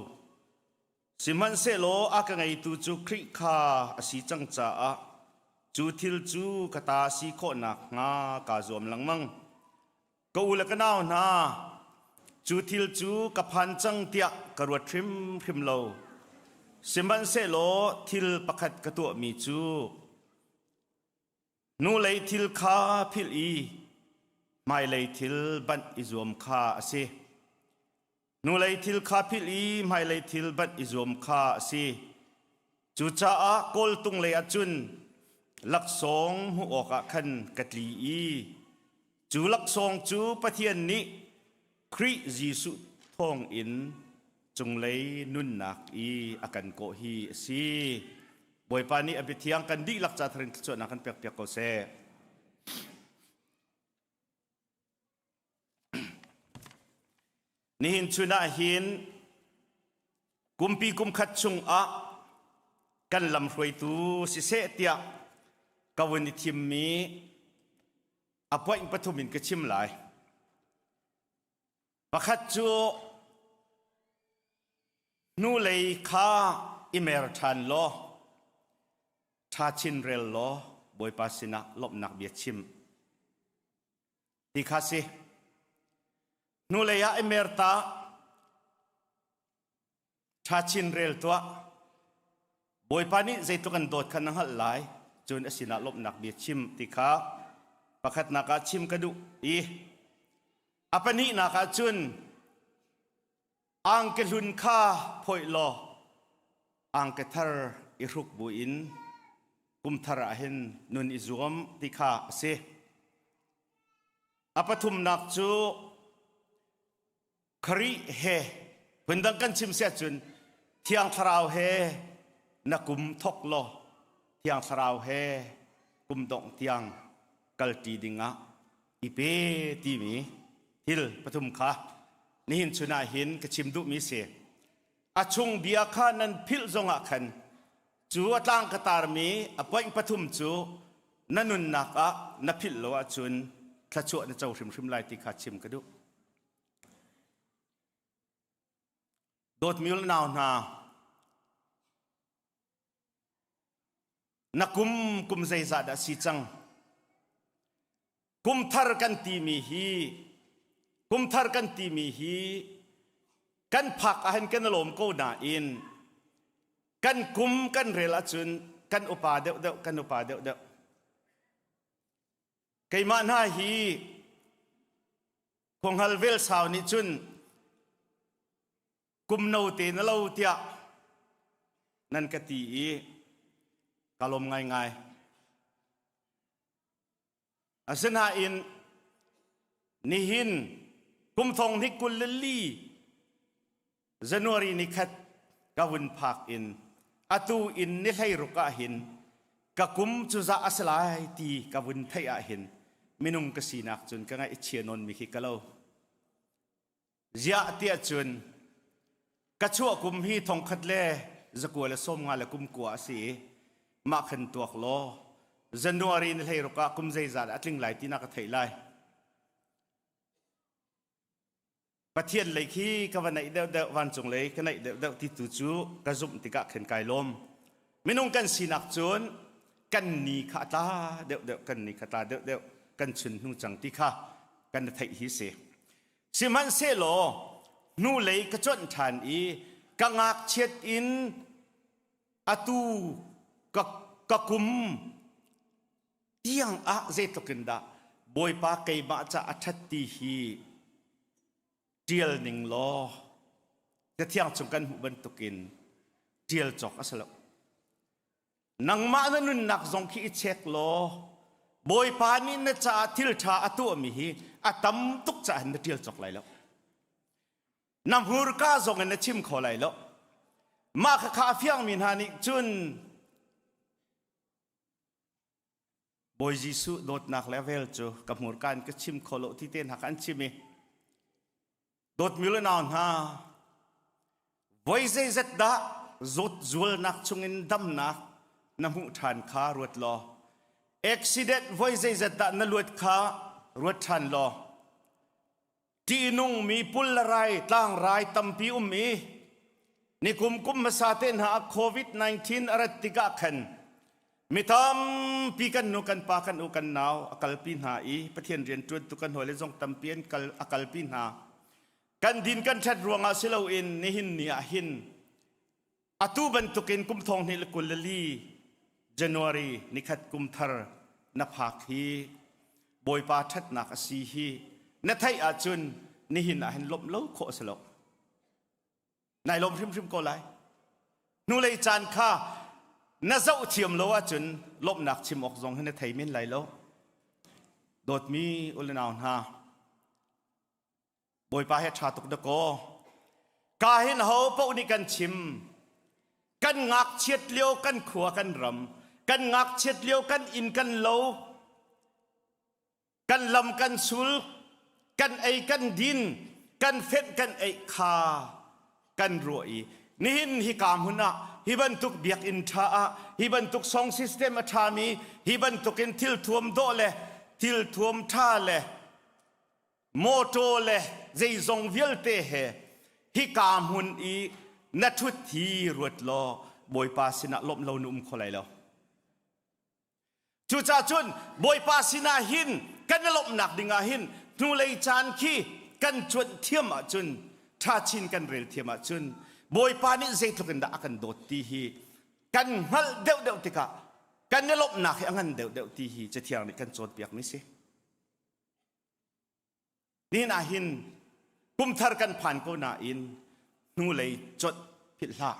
Sihmanhsehlaw a ka ngeitu cu Khrih kha a si cang caah cu thil cu ka ta si khawh nakhnga kaa zuam lengmang. Ka u le ka nau hna, cu thil cu ka phan cang tiah ka ruat hrimhrim lo. Sihmanhsehlaw thil pakhat ka tuahmi cu Hnulei thil kha philh i hmailei thil banh i zuam kha a si. Hnulei thil kha philh i hmailei thil banh i zuam kha a si. Cucaah kawltung lei ah cun laksawng hmuh awkah khan ka tli i cu laksawng cu Pathian nih Khrih Jesuh thawngin cunglei nunnak i a kan kawh hi a si. Bawipa nih a biathiang kan dihlak ca tharin thluachuahnak kan pekpiak ko seh. Nihin chun ah hin kumpi kumkhat chungah kan lamhruaitu siseh tiah ka vun i thimmi a point pathum in ka chim lai. Pakhat cu hnulei kha i mer ṭhan law ṭha chin rel law Bawipa sinah lawmhnak bia chim ti kha si. Hnulei ah i mer ta Ṭha chin rel tuah. Bawipa nih zeitluk an dawt kha na hngalh lai. Cun a sinah lawmhnak bia chim ti kha pakhatnak ah chim ka duh i a pahnihnak ah cun angke hlun kha phoih law angke thar i hruk buin kum thar ah hin nun i zuam ti kha a si. A pathumnak cu Khrih he phundang kan chim si ahcun Thiang Thlarau he na kum thok law Thiang Thlarau he kum dongh tiang kalṭi dingah i pe timi thil pathum kha nihin chun ah hin ka chim duhmi si. A chung bia kha nan philh zongah khan cu a tlang ka tarmi a point pathum cu na nunnak ah na philh lo ahcun thluachuah na co hrimhrim lai ti kha chim ka duh. Dawtmi nau hna, na kum kum zeizah dah si cang? Kum thar kan timi hi kum thar kan timi hi kan phak ahhin kan lawm ko nain kan kum kan rel ahcun kan upa deuhdeuh kan upa deuhdeuh. Keimah hna hi khuanghal vel sau nih cun kum no te na lo tiah nan ka ti i ka lawm ngaingai. Asinain nihin kum thong hnih 24 January ni khat ka vun phak in atu in ni 16 ah hin ka kum cu zah a si lai ti ka vun theih ah hin minung ka sinak cun ka ngaih chia nawn mi khi ka lo. Ziah tiah cun ka chuah kum hi thongkhat le zakua le 50 le kum kua a si i mah khan tuak law January ni 16 ah kum zeizat a tling lai ti na ka theih lai. Pathian lei khi ka va naih deuhdeuh vancung lei ka naih deuhdeuh ti tu cu ka zumh tikah khin kai lawm. Minung kan sinak cun kan ni kha a tla deuhdeuh kan ni kha tla deuhdeuh kan chun hnu cang ti kha kan theih hi si. Sihmanhsehlaw hnulei ka cuanh ṭhan i ka ngakchiat in atu ka, ka kum tiang ah zeitluk in dah Bawipa keimah ca a ṭhat ti hi ṭial ning law Cathiang chung kan hmuh bantukin ṭial cawk a si lo. Nangmah na nunnak zong khi i check law Bawipa nih na caah thil ṭha a tuahmi hi a tam tuk caah na ṭial cawk lai lo. Na hmurka zong in na chim kho lai lo. Mah khakha a fiangmi hna nih cun Bawi Jesuh dawtnak le vel cu ka hmurka in ka chim kho lo ti te hna kha an chim i dawtmi le nau hna voi zeizat dah zawt zualnak chungin damnak na hmuh ṭhan kha ruat law accident voi zeizat dah na luat kha ruat ṭhan law Ṭihnungmi pul le rai tlangrai tampi um i nikum kum hmasa te hna ah COVID-19 a rat tikah khan mi tampi kan nu kan pa kan u kan nau a kalpi hna i Pathian rian ṭuantu kan hawile zong tampi an kal a kalpi hna. Kan din kan ṭhat ruangah si loin nihin ni ah hin atu bantukin kum thong hnih le 24 January nikhat kum thar na phak hi Bawipa ṭhatnak a si hi na theih ahcun nihin ah hin lawmh lo khawh a si lo. Nai lawm hrimhrim ko lai. Hnulei caan kha na zoh thiam lo ahcun lawmhnak chim awk zong hi na thei men lai lo. Dawtmi u le nau hna, Bawipa he ṭha tuk dakaw. Ka hin ho paoh nih kan chim. Kan ngakchiat lio kan khua kan ram, kan ngakchiat lio kan inn kan lo, kan lam kan sul, kan ei kan din, kan fenh kan eih kha kan ruah i nihin hika hmun ah hi bantuk biakinn ṭha ah hi bantuk song system a ṭhami hi bantukin thil thuam dawh le thil thuam ṭha le mawṭaw le zeizong vialte he hika hmun i na ṭhut hi ruat law Bawipa sinah lawmh lo na um kho lai lo. Cucaah cun Bawipa sinah hin kan i lawmhnak dingah hin hnulei caan khi kan cuanh thiam ahcun ṭha chin kan rel thiam ahcun Bawipa nih zeitluk in dah a kan dawt ti hi kan hngalh deuhdeuh tikah kan i lawmhnak hi a ngan deuhdeuh ti hi Cathiang nih kan cawnpiakmi si. Nihin ah hin kumthar kan phan ko nain hnulei conh philh hlah.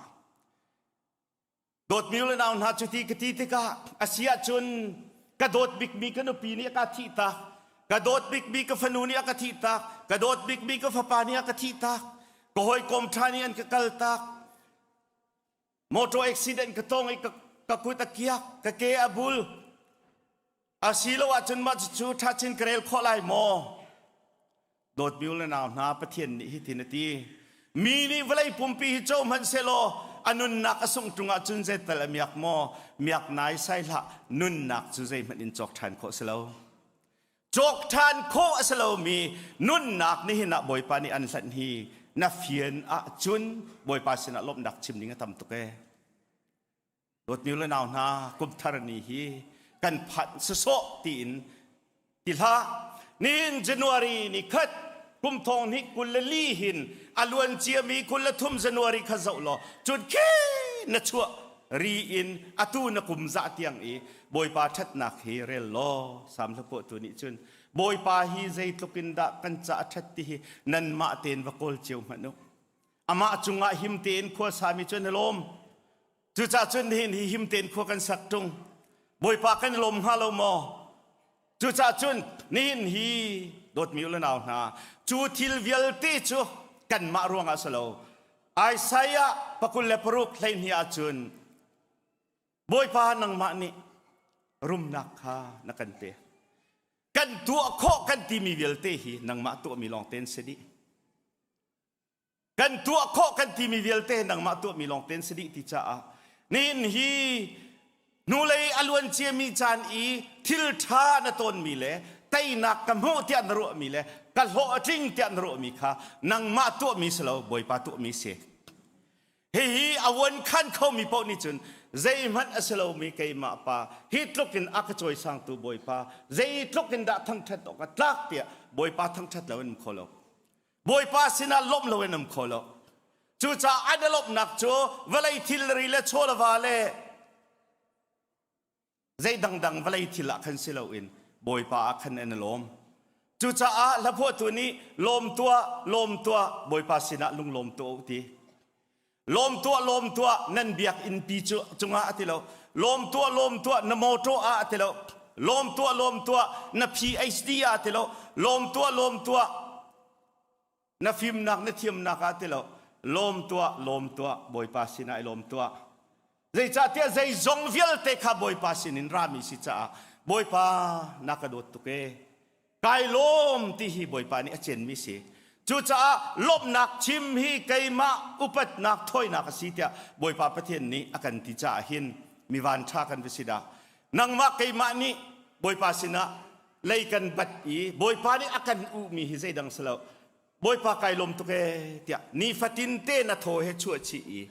Dawtmi le nau hna cuti ka ti tikah a si ahcun ka dawt bikmi ka nupi nih a ka thih tak, ka dawt bikmi ka fanu nih a ka thih tak, ka dawt bikmi ka fapa nih a ka thih tak, ka hawikom ṭha nih an ka kal tak, motor accident ka tong i ka kut a kiak, ka ke a bul, Asilo ahcun mah cucu ṭha chin ka rel khawh lai maw? Dawtmi u le nau hna Pathian nih hitin a ti. Mi nih vawlei pumpi hi co hmanh sehlaw a nunnak a sungh ṭung ahcun zeital a miak maw? Miak nai sai hlah. Nunnak cu zeihmanh in cawk ṭhan khawh si lo. Cawk ṭhan khawh a si lomi nunnak nihin ah Bawipa nih an hlanh hi na fian ahcun Bawipa sinah lawmhnak chim ding a tam tuk ee. Dawtmi le nau hna kumthar ni hi kan phanh sawsawh tiin ti hlah. Nihin January ni khat kum thong hnih 24 hin a luan ciami 23 January kha zoh law cun khi na chuah ri in atu na kum zah tiang i Bawipa ṭhatnak hi rel law Sam hlaphuahtu nih cun Bawipa hi zeitluk in dah kan ca a ṭhat ti hi nanmah tein va kawl cio hmanh u. Amah cungah him tein khua sami cu an i lawm. Cucaah cun nihin hi him tein khua kan sak ṭung. Bawipa kan i lawm hnga lo maw? Cucaah cun nihin hi dawtmi u le nau hna, cu thil vialte cu kanmah ruangah si lo. Isaiah pakul le paruk 12 ah cun Bawipa nangmah nih rumnak kha na kan pek. Kan tuah khawh kan timi vialte hi nangmah tuahmi lawng tein si dih. Kan tuah khawh kan timi vialte nangmah tuahmi lawng tein si dih ti caah nihin hi hnulei a luan ciami caan i thil ṭha na tawnmi le teinak ka hmuh tiah na ruahmi le ka hlawh a tling tiah na ruahmi kha nangmah tuahmi si lo Bawipa tuahmi si. Hihi a vuan khan khomi paoh nih cun zeihmanh a si lomi keimah pa hi tluk in a ka cawisangtu Bawipa zeitluk in dah thangṭhat awk a tlak tiah Bawipa thangṭhat lo in um kho lo. Bawipa sinah lawmh loin um kho lo. Cucaah an i lawmhnak cu vawlei thilri le chaw le va le zei dangdang vawlei thil ah khan si loin Bawipa ah khan an i lawm. Cucaah hlaphuahtu nih lawm tuah, lawm tuah, Bawipa sinah lunglawm tuah u ti. Lawm tuah, lawm tuah, nan biakinn pi cu cungah a ti lo. Lawm tuah, lawm tuah, na mawṭaw ah a ti lo. Lawm tuah, lawm tuah, na PhD ah a ti lo. Lawm tuah, lawm tuah. Na fimnak na thiamnak ah ti lo lawm tuah lawm tuah Bawipa sinah i lawm tuah. Zeicahtiah zeizong vialte kha Bawipa sinin rami si caah Bawipa na ka dawt tuk ee. Kai lawm ti hi Bawipa nih a cenmi si. Cucaah lawmhnak chim hi keimah upatnak thawinak a si tiah Bawipa Pathian nih a kan ti caah hin mi vanṭha kan va si dah. Nangmah keimah nih Bawipa sinah lei kan bat i Bawipa nih a kan uhmi hi zeidang si lo. Bawipa kai lawm tuk ee tiah nifatin te na thaw he chuah chih i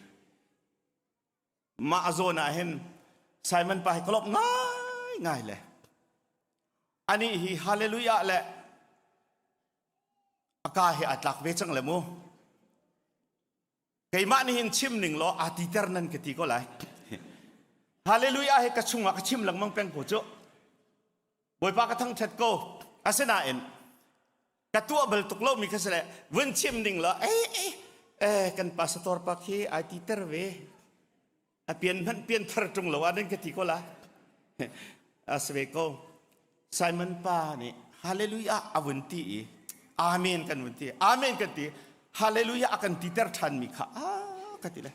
mah a zawn ah hin Simon pa hi ka lawmh ngaingai le anih hi hallelujah le a ka he aa tlak ve cang le mu keimah nih hin chim ning law aa titer nan ka ti ko lai hallelujah he ka chungah ka chim lengmang peng ko cu Bawipa ka thangṭhat ko asinain ka tuah bal tuk lomi kha si le vun chim ding law ei ei eh kan pastor pa khi ai ti ter ve a pian hmanh pian thar ṭung lo ah nan ka ti ko la a si ve ko Simon pa nih hallelujah a vun ti i amen kan vun ti amen kan ti hallelujah a kan ti ter ṭhan mi kha a ka ti le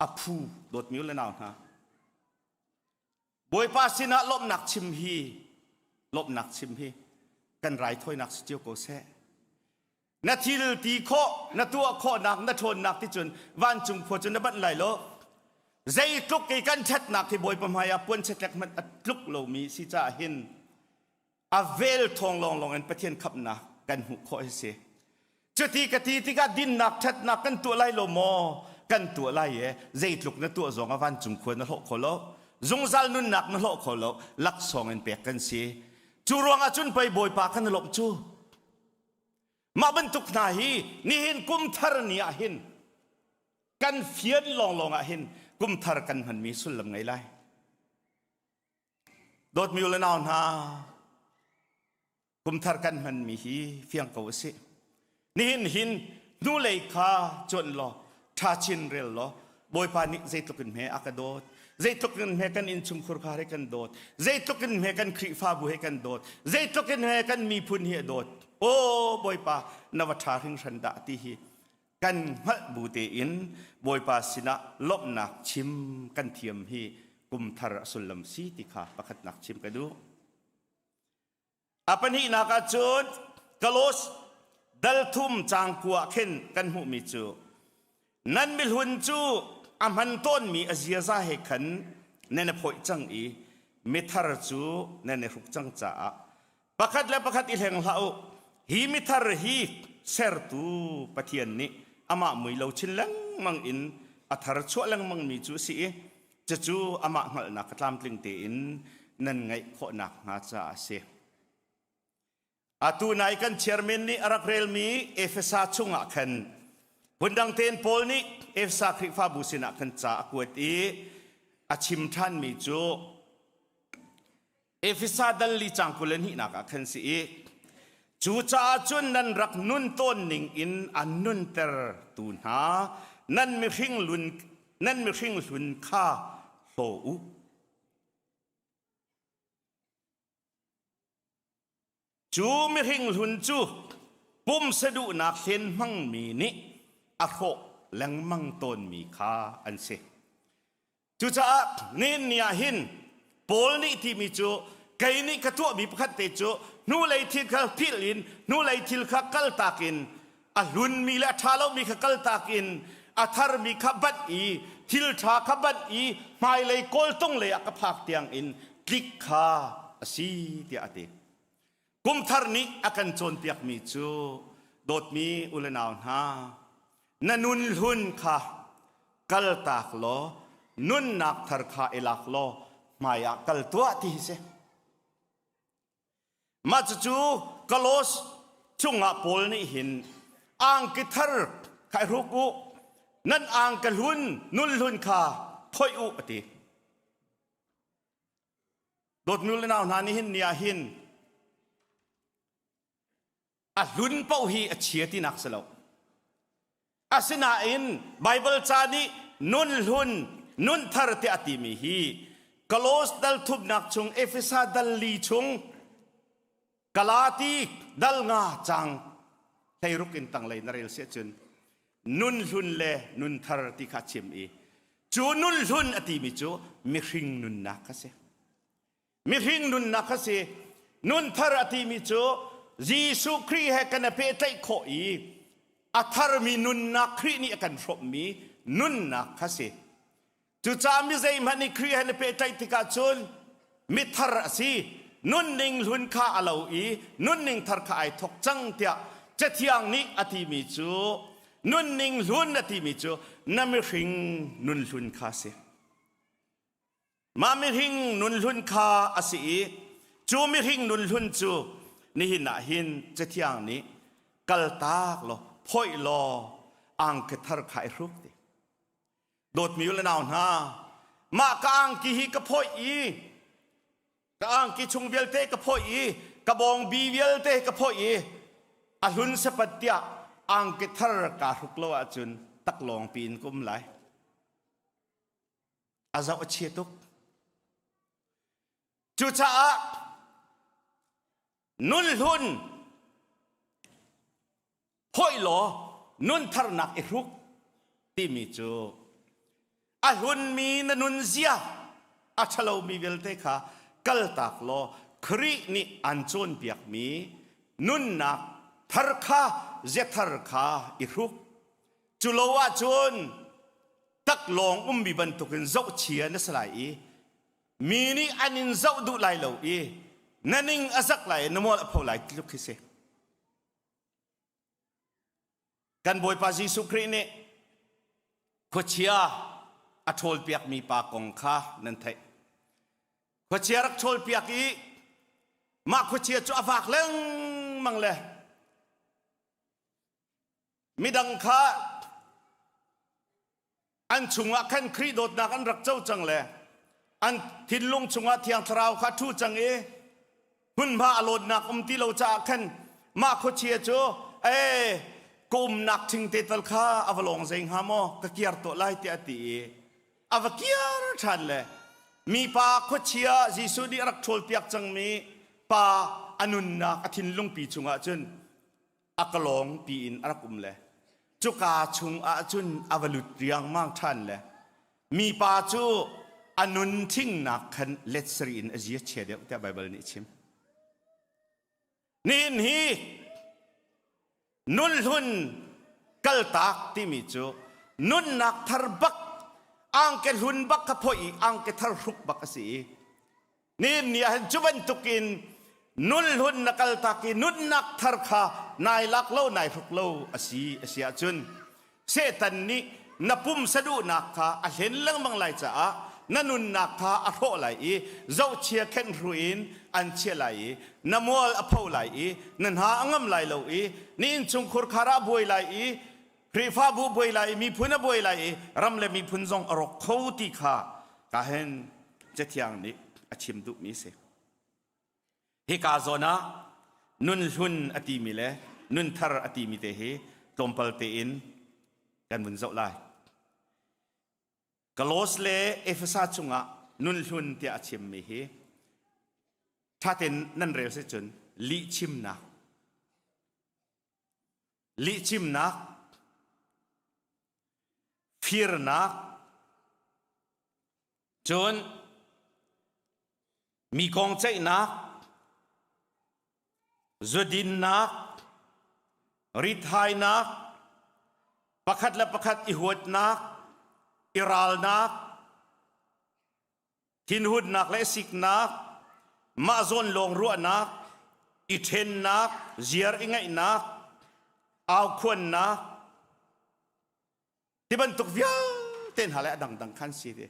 a phu dawtmi le nau hna Bawipa sinah lawmhnak chim hi lawmhnak chim hi kan raithawinak si cio ko seh. Na thil ti khawh, na tuah khawhnak, na ṭhawnnak ti cun vancung khua cu na banh lai lo. Zeitluk i kan ṭhatnak hi Bawipa hmai ah puan chetlek hmanh a tluk lomi si caah hin a vel thawng lawnglawng in Pathian khamhnak kan hmuh khawh hi si. Cuti ka ti tikah dinnak ṭhatnak kan tuah lai lo maw? Kan tuah lai e. Zeitluk na tuah zong ah vancung khua na hlawh kho lo. Zungzal nunnak na hlawh kho lo. Laksawng in pek kan si. Cu ruangah cun pei Bawipa kan i lawmh cu. Mah bantuk hna hi nihin kum thar ni ah hin kan fian lawnglawng ah hin kum thar kan hmanmi sullam ngei lai. Dawtmi u le nau hna, kumthar kan hmanmi hi fiang ko a si. Nihin hin hnulei kha cuanh law ṭha chin rel law Bawipa nih zeitluk in hme a ka dawt, zeitluk in hme kan innchungkhur kha he kan dawt, zeitluk in hme kan Khrihfabu he kan dawt, zeitluk in hme kan miphun hi a dawt. Aw Bawipa na va ṭha hringhran dah ti hi kan hngalh bu tein Bawipa sinah lawmhnak chim kan thiam hi kumthar a sullam si ti kha pakhatnak chim ka duh. A pahnihnak ah cun Kalos dal thum caang kua khin kan hmuhmi cu nan mihlun cu a hman tawnmi a ziaza he khan nan i phawih cang i mithar cu nan i hruk cang caah pakhat le pakhat i hleng hlah u hi mithar hi sertu Pathian nih amah mui lo chin lengmang in a thar chuah lengmangmi cu a si i cucu amah hngalhnak tlamtling tein nan ngeih khawh nakhnga caah a si. Atu nai kan chairman nih a rak relmi Efesa chungah khan phundang tein Paul nih Efesa Khrihfabu sinah khan ca a kuat i a chim ṭhanmi cu Efesa dal li cang 22nak ah khan si i cucaah cun nan rak nun tawn ning in an nunter tu hna nan mihring lun nan mihring hlun kha hlaw u. Cu mihring hlun cu pumsa duhnak hlen hmangmi nih a hrawh lengmang tawnmi kha an si. Cucaah nihin ni ah hin Paul nih timi cu kei nih ka tuahmi pakhat te cu hnulei thil kha philh in hnulei thil kha kaltak in a hlunmi le a ṭha lomi kha kaltak in a tharmi kha banh i thil ṭha kha banh i hmailei kawltung lei ah ka phak tiang in tlik kha a si tiah a ti. Kumthar nih a kan cawnpiakmi cu dawtmi u le nau hna na nun hlun kha kaltak law nunnak thar kha i lak law hmai ah kal tuah ti hi si. Mah cucu Kolos chungah Paul nih hin angki thar kha i hruk u nan angka hlun nun hlun kha phoih u a ti. Dawtnu le nau hna nihin ni ah hin a hlun paoh hi a chia tinak si lo. Asinain Baibal ca nih nun hlun nun thar tiah a timi hi Kolos dal thumnak chung Efesa dal li chung Galati dal nga cang. hleiruk in tanglei na rel si ahcun nun hlun le nun thar ti kha chim i cu nun hlun a timi cu mihring nunnak kha si. Mihring nunnak kha si. Nun thar a timi cu Jesuh Khrih he kan i pehtlaih khawh i a tharmi nunnak Khrih nih a kan hrawmhmi nunnak kha si. Cucaah mi zeihmanh nih Khrih he na pehtlaih tikah cun mithar a si. Nunning hlun kha a lo i nunning thar kha ai thawk cang tiah Cathiang nih a timi cu nunning hlun a timi cu na mihring nun hlun kha a si. Mah mihring nun hlun kha a si i cu mihring nun hlun cu nihin ah hin Cathiang nih kaltak law phoih law angki thar kha i hruk ti. Dawtmi u le nau hna, mah ka angki hi ka phawih i ka angki chung vialte ka phawih i ka bawngbi vialte ka phawih i a hlun sepat tiah angki thar kaa hruk lo ahcun taklawng piin ka um lai. A zoh a chia tuk. Cucaah nun hlun Phawih law nuntharnak i hruk timi cu a hlunmi na nunzia a ṭhalomi vialte kha kaltak law Khrih nih an cawnpiakmi nunnak thar kha ziathar kha i hruk. Cu lo ahcun taklawng ummi bantukin zohchia na si lai i mi nih an in zoh duh lai lo i na ning a zak lai i na mual a pho lai tluk khi si. Kan Bawipa Jesuh Khrih nih khuachia a ṭhawlpiakmi pa kong kha nan theih. Khuachia rak ṭhawlpiak i mah khuachia cu a vak lengmang le midang kha an chungah khan Khrih dawtnak an rak co cang le an thinlung chungah Thiang Thlarau kha ṭhu cang i hmunhma a lawnnak um ti lo caah khan mah khuachia cu ee ka umnak ṭhingte tal kha a va lawng zei hnga maw ka kiar tuah lai tiah a ti i a va kiar ṭhan le mipa khuachia Jesuh nih a rak ṭhawlpiak cangmi pa a nunnak a thinlungpi chungah cun a ka lawng tiin a rak um le cuka chung ah cun a va lut riangmang ṭhan le mipa cu a nun thingnak khan let sarih in a zia chia deuh tiah Baibal nih a chim. Nihin hi nun hlun kaltak timi cu nunnak thar bak angke hlun bak kha phoih i angke thar hruk bak a si i Nihin ni ah hin cu bantukin nun hlun na kaltak i nunnak thar kha nai lak lo nai hruk lo a si a si ahcun Satan nih na pumsa duhnak kha a hlen lengmang lai caah na nunnak kha a hrawh lai i zohchia khenhru in an chiah lai i na mual a pho lai i na hna a ngam lai lo i na innchungkhur khar ah buai lai i Khrihfabu buai lai i miphun a buai lai i ram le miphun zong a rawk kho ti kha ka hen Cathiang nih a chim duhmi a si. Hika zawn ah nun hlun a timi le nun thar a timi te hi tlawmpal tein kan vun zoh lai. Kalos le Efesa chungah nun hlun tiah a chimmi hi ṭhaten nan rel si cun lihchimnak lihchimnak firnak Cun mi kong ceihnak, zudinnak, rithainak, pakhat le pakhat i huatnak, i ralnak, thinhunnak le siknak, mah zawn lawng ruahnak, i ṭhennak, ziar i ngaihnak, aukhuannak, Ti bantuk vialte hna le a dangdang khan si ti.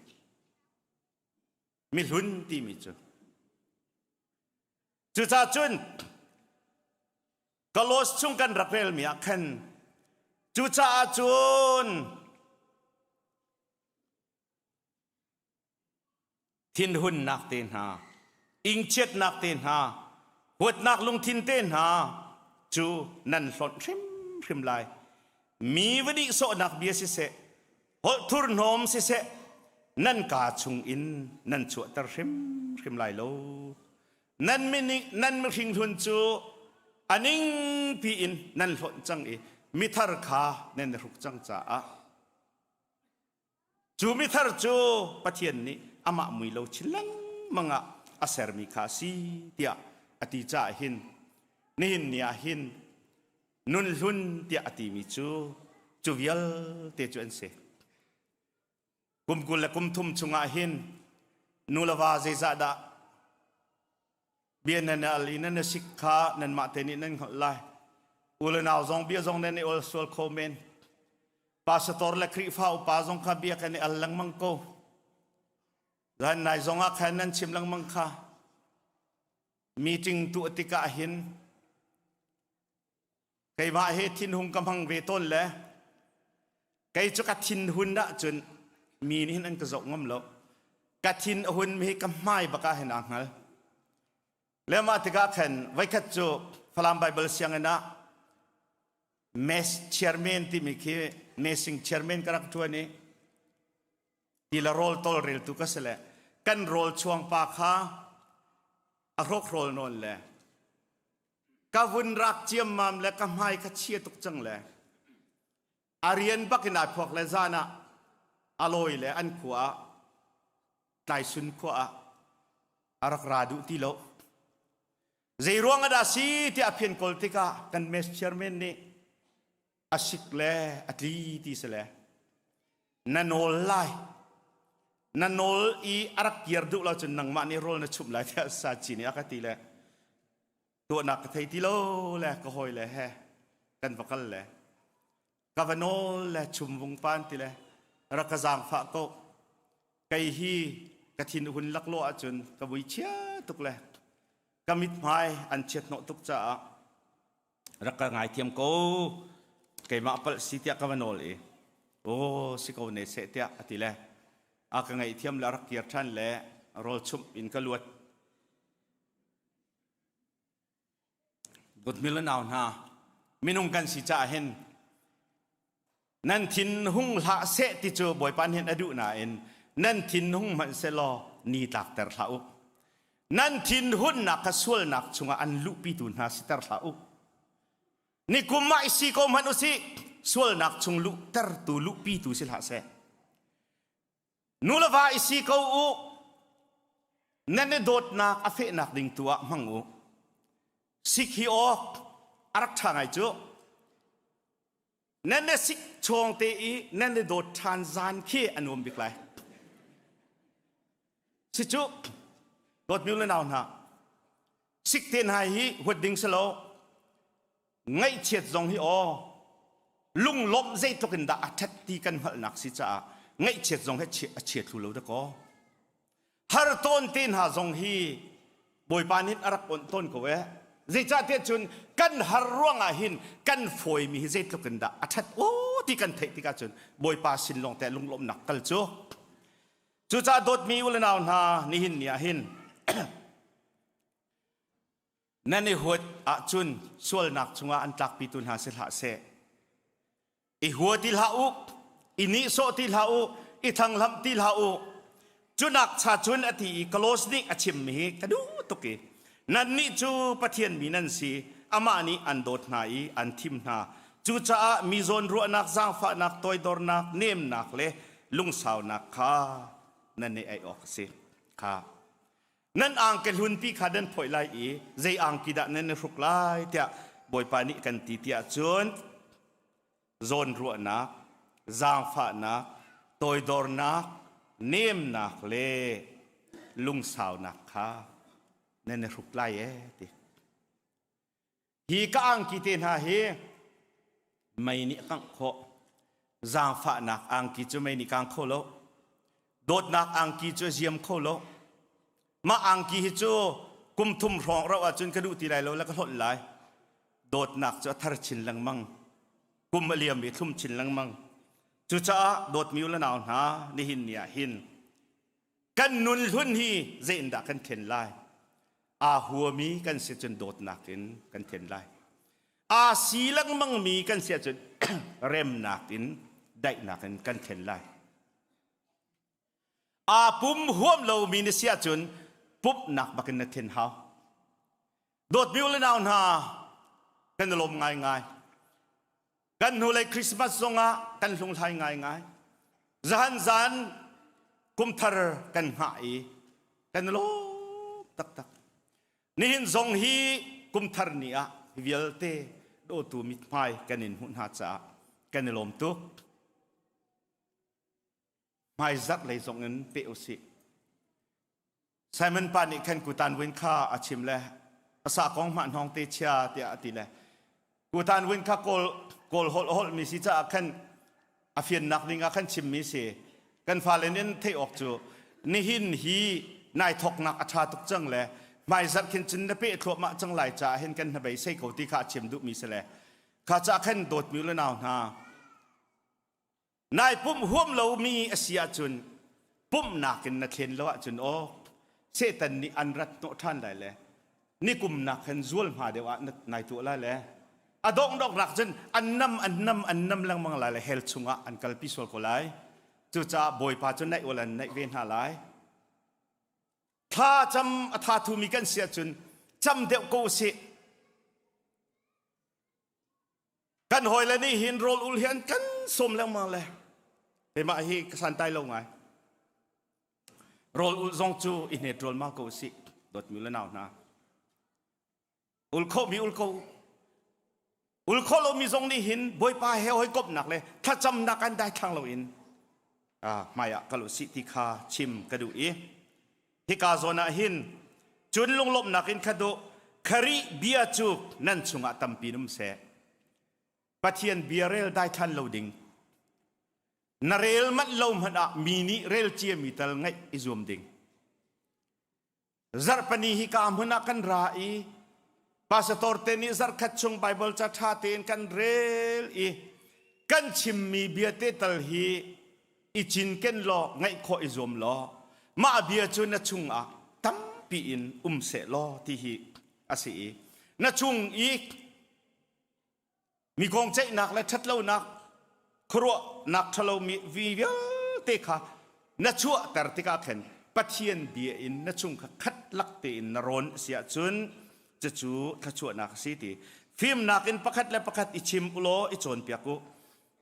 Mihlun timi cu. Cucaah cun Kalos chung kan rak relmi ah khan cucaah cun thinhunnak te hna, ingchiatnak te hna, huatnak lungthin te hna cu nan hlonh hrimhrim lai. Mi va nihsawhnak bia siseh, holh thurhnawm siseh, nan kaa chungin nan chuahter hrimhrim lai lo. Nan, nan mihring hlun cu A ningpi in nan hlonh cang i mithar kha nan i hruk cang caah cu mithar cu Pathian nih amah mui lo chin lengmang ah a sermi kha a si tiah a ti caah hin nihin ni ah hin nun hlun tiah a timi cu cu vialte cu an si. Kum 20 le kum thum chungah hin nu le va zeizah dah bia nan al i nan sik kha nanmah te nih nan hngalh lai. U le nau zong bia zong nan i ol sual kho men. Pastor le Khrihfa upa zong kha bia kan i al lengmang ko. Zan nai zong ah khan nan chim lengmang kha. Meeting tuah tikah hin keimah he thinhung ka hmang ve tawn le kei cu ka thinhun ahcun mi nih hin an ka zoh ngam lo ka thin a hun mi hi ka hmai bak ah hin aa hngal le mah tikah khan voikhat cu Falam Bible sianginn ah mess chairman timi khi messing chairman ka rak ṭuan i ti le rawl tawlreltu ka si le kan rawl chuang pa kha a hrawkhrawl nawn le ka vun rak ciammam le ka hmai ka chia tuk cang le a rian bak in ai phuak le zan ah a lawi le an khua ah tlaisun khua ah a rak ra duh ti lo zei ruang ah dah si tiah a phian kawl tikah kan mess chairman nih a sik le a tli ti si le na nawl lai na nawl i a rak kir duh lo cun nangmah nih rawl na chumh lai tiah saci nih a ka ti le tuahnak ka thei ti lo le ka hawi le he kan va kal le ka va nawl le chum vung pan ti le rak ka zaangfah ko kei hi ka thin hun laklawh ahcun ka vui chia tuk le ka mithmai an chiat hnawh tuk caah rak ka ngaithiam ko keimah palh si tiah ka va nawl i aw si ko ne seh tiah a ti le a ka ngaihthiam le a rak kir ṭhan le rawl chumh in ka luat Dawtmi le nau hna minung kan si caah hin nan thin hung hlah seh ti cu Bawipa nih a duh nain nan thin hung hmanh seh law ni tlakter hlah u nan thinhunnak kha sualnak chungah an luhpitu hna siter hlah u nikum ah i si ko hmanh usih sualnak chung luhtertu luhpitu si hlah seh nu le va i si ko u nan i dawtnak a fehnak ding tu ah hmang u sik hi awk a rak ṭha ngai cu Nan na sik chawng te i nan i dawt ṭhan zan khi a nuam bik lai. Si cu dawtmi le nau hna sik te hna hi huat ding si lo ngaihchiat zong hi aw lunglawmh zeitluk in dah a ṭhat ti kan hngalhnak si caah ngaihchiat zong hi a chia thlu lo dakaw Har tawn te hna zong hi Bawipa nih a rak onh tawn ko ee. Zeicahtiah cun kan har ruangah hin kan fawimi hi zeitluk in dah a ṭhat aw ti kan theih tikah cun Bawipa sin lawng te lunglawmhnak kal cu. Cucaah dawtmi u le nau hna nihin ni ah hin nan i huat ahcun sualnak chungah an tlakpitu hna si hlah seh. I hua ti hlah u, i nihsawh ti hlah u, i thanghlamh ti hlah u. Cunak cha cun a ti i Kolos nih a chimmi hi ka duh tuk i nannih cu Pathian mi nan si, amah nih an dawt hna i an thim hna. Cucaah mi zawnruahnak, zaangfahnak, toidornak, nemnak le lungsaunak kha nan i aih awk a si. Kha nan angki hlunpi kha nan phoih lai i zei angki dah nan i hruk lai tiah Bawipa nih kan ti tiah cun zawnruahnak, zaangfahnak, toidornak, nemnak le lungsaunak kha nan i hruk lai ee ti. Hi ka angki te hna hi mei nih a kangh khawh. Zaangfahnak angki cu mei nih kang kho lo. Dawtnak angki cu a ziam kho lo. Mah angki hi cu kum thum hrawng rauh ahcun ka duh ti lai lo le ka hlawt lai. Dawtnak cu a thar chin lengmang. Kum a liam i thlum chin lengmang. Cucaah dawtmi u le nau hna nihin ni ah hin kan nun hlun hi zeiindah kan then lai aa huami kan si cun dawtnak in kan then lai aa si lengmangmi kan si ahcun remnak in daihnak in kan then lai aa pum huam lomi na si ahcun pumhnak bakin na then hau dawtmi u le nau hna. Kan i lawm ngaingai. Kan hnulei Christmas zongah kan hlunghlai ngaingai. Zahan zan kumthar kan hngah i kan i lawm taktak. Nihin zong hi kumthar ni ah hi vialte dawtu mithmai kan in hmuh hna caah kan i lawm tuk. Hmaizarh lei zong in peh usih. Simon pa nih khan kutan win kha a chim le asa kong hmah hnawng te chia tiah a ti le kutan win kha kawl kawl holh holh mi si caah khan a fiannak ding ah khan chim mi si kan fale nin theih awk cu nihin hi nai thoknak a tha tuk cang le hmaizarh khin cun na peh thluahmah cang lai caah hin kan hnabei sei ko ti kha a chim duh mi si le kha ca khan dawtmi le nau hna Nai pumh huam lomi a si ahcun pumhnak in na thlen lo ahcun aw Satan nih an rat hnawh ṭhan lai le nikum nak khan zual hma deuh ah nai tuah lai le a donghnak cun an nam an nam an nam lengmang lai le hell chungah an kalpi sual ko lai. Cucaah Bawipa cu naih ul an naih ve hna lai. Thla cam a tha thumi kan si ahcun cam deuh ko usih. Kan hawile nih hin rawl ul hi an kan sawm lengmang le keimah hi ka santai lo ngai. Rawl ul zong cu i hnet rawl ma ko usih dawtmi le nau hna. Ul khawhmi ul ko. Ul khawh lomi zong nih hin Bawipa he hawikomhnak le thlacamnak an daithlang loin hmai ah kal usih ti kha chim ka duh i hika zawn ah hin cun lunglawmhnak in kha duh Khrih bia cu nan chungah tampi um seh. Pathian bia rel daithlan lo ding. Na rel manh lo hmanh ah mi nih rel ciami tal ngaih i zuam ding. Zarhpini hi ka hmun ah kan ra i pastor te nih zarhkhat chung Bible ca ṭha tein kan rel i kan chimmi bia te tal hi i cinken law ngaih khawh i zuam law mah bia cu na chungah tampi in um seh law ti hi a si i na chung i Mi kong ceihnak le ṭhatlonak khuaruahnak ṭhalomi vi vialte kha na chuahter tikah khan Pathian bia in na chung kha khat lak tein na rawn a si ahcun cucu thluachuahnak a si ti. Fimnak in pakhat le pakhat i chim u law i cawnpiak u.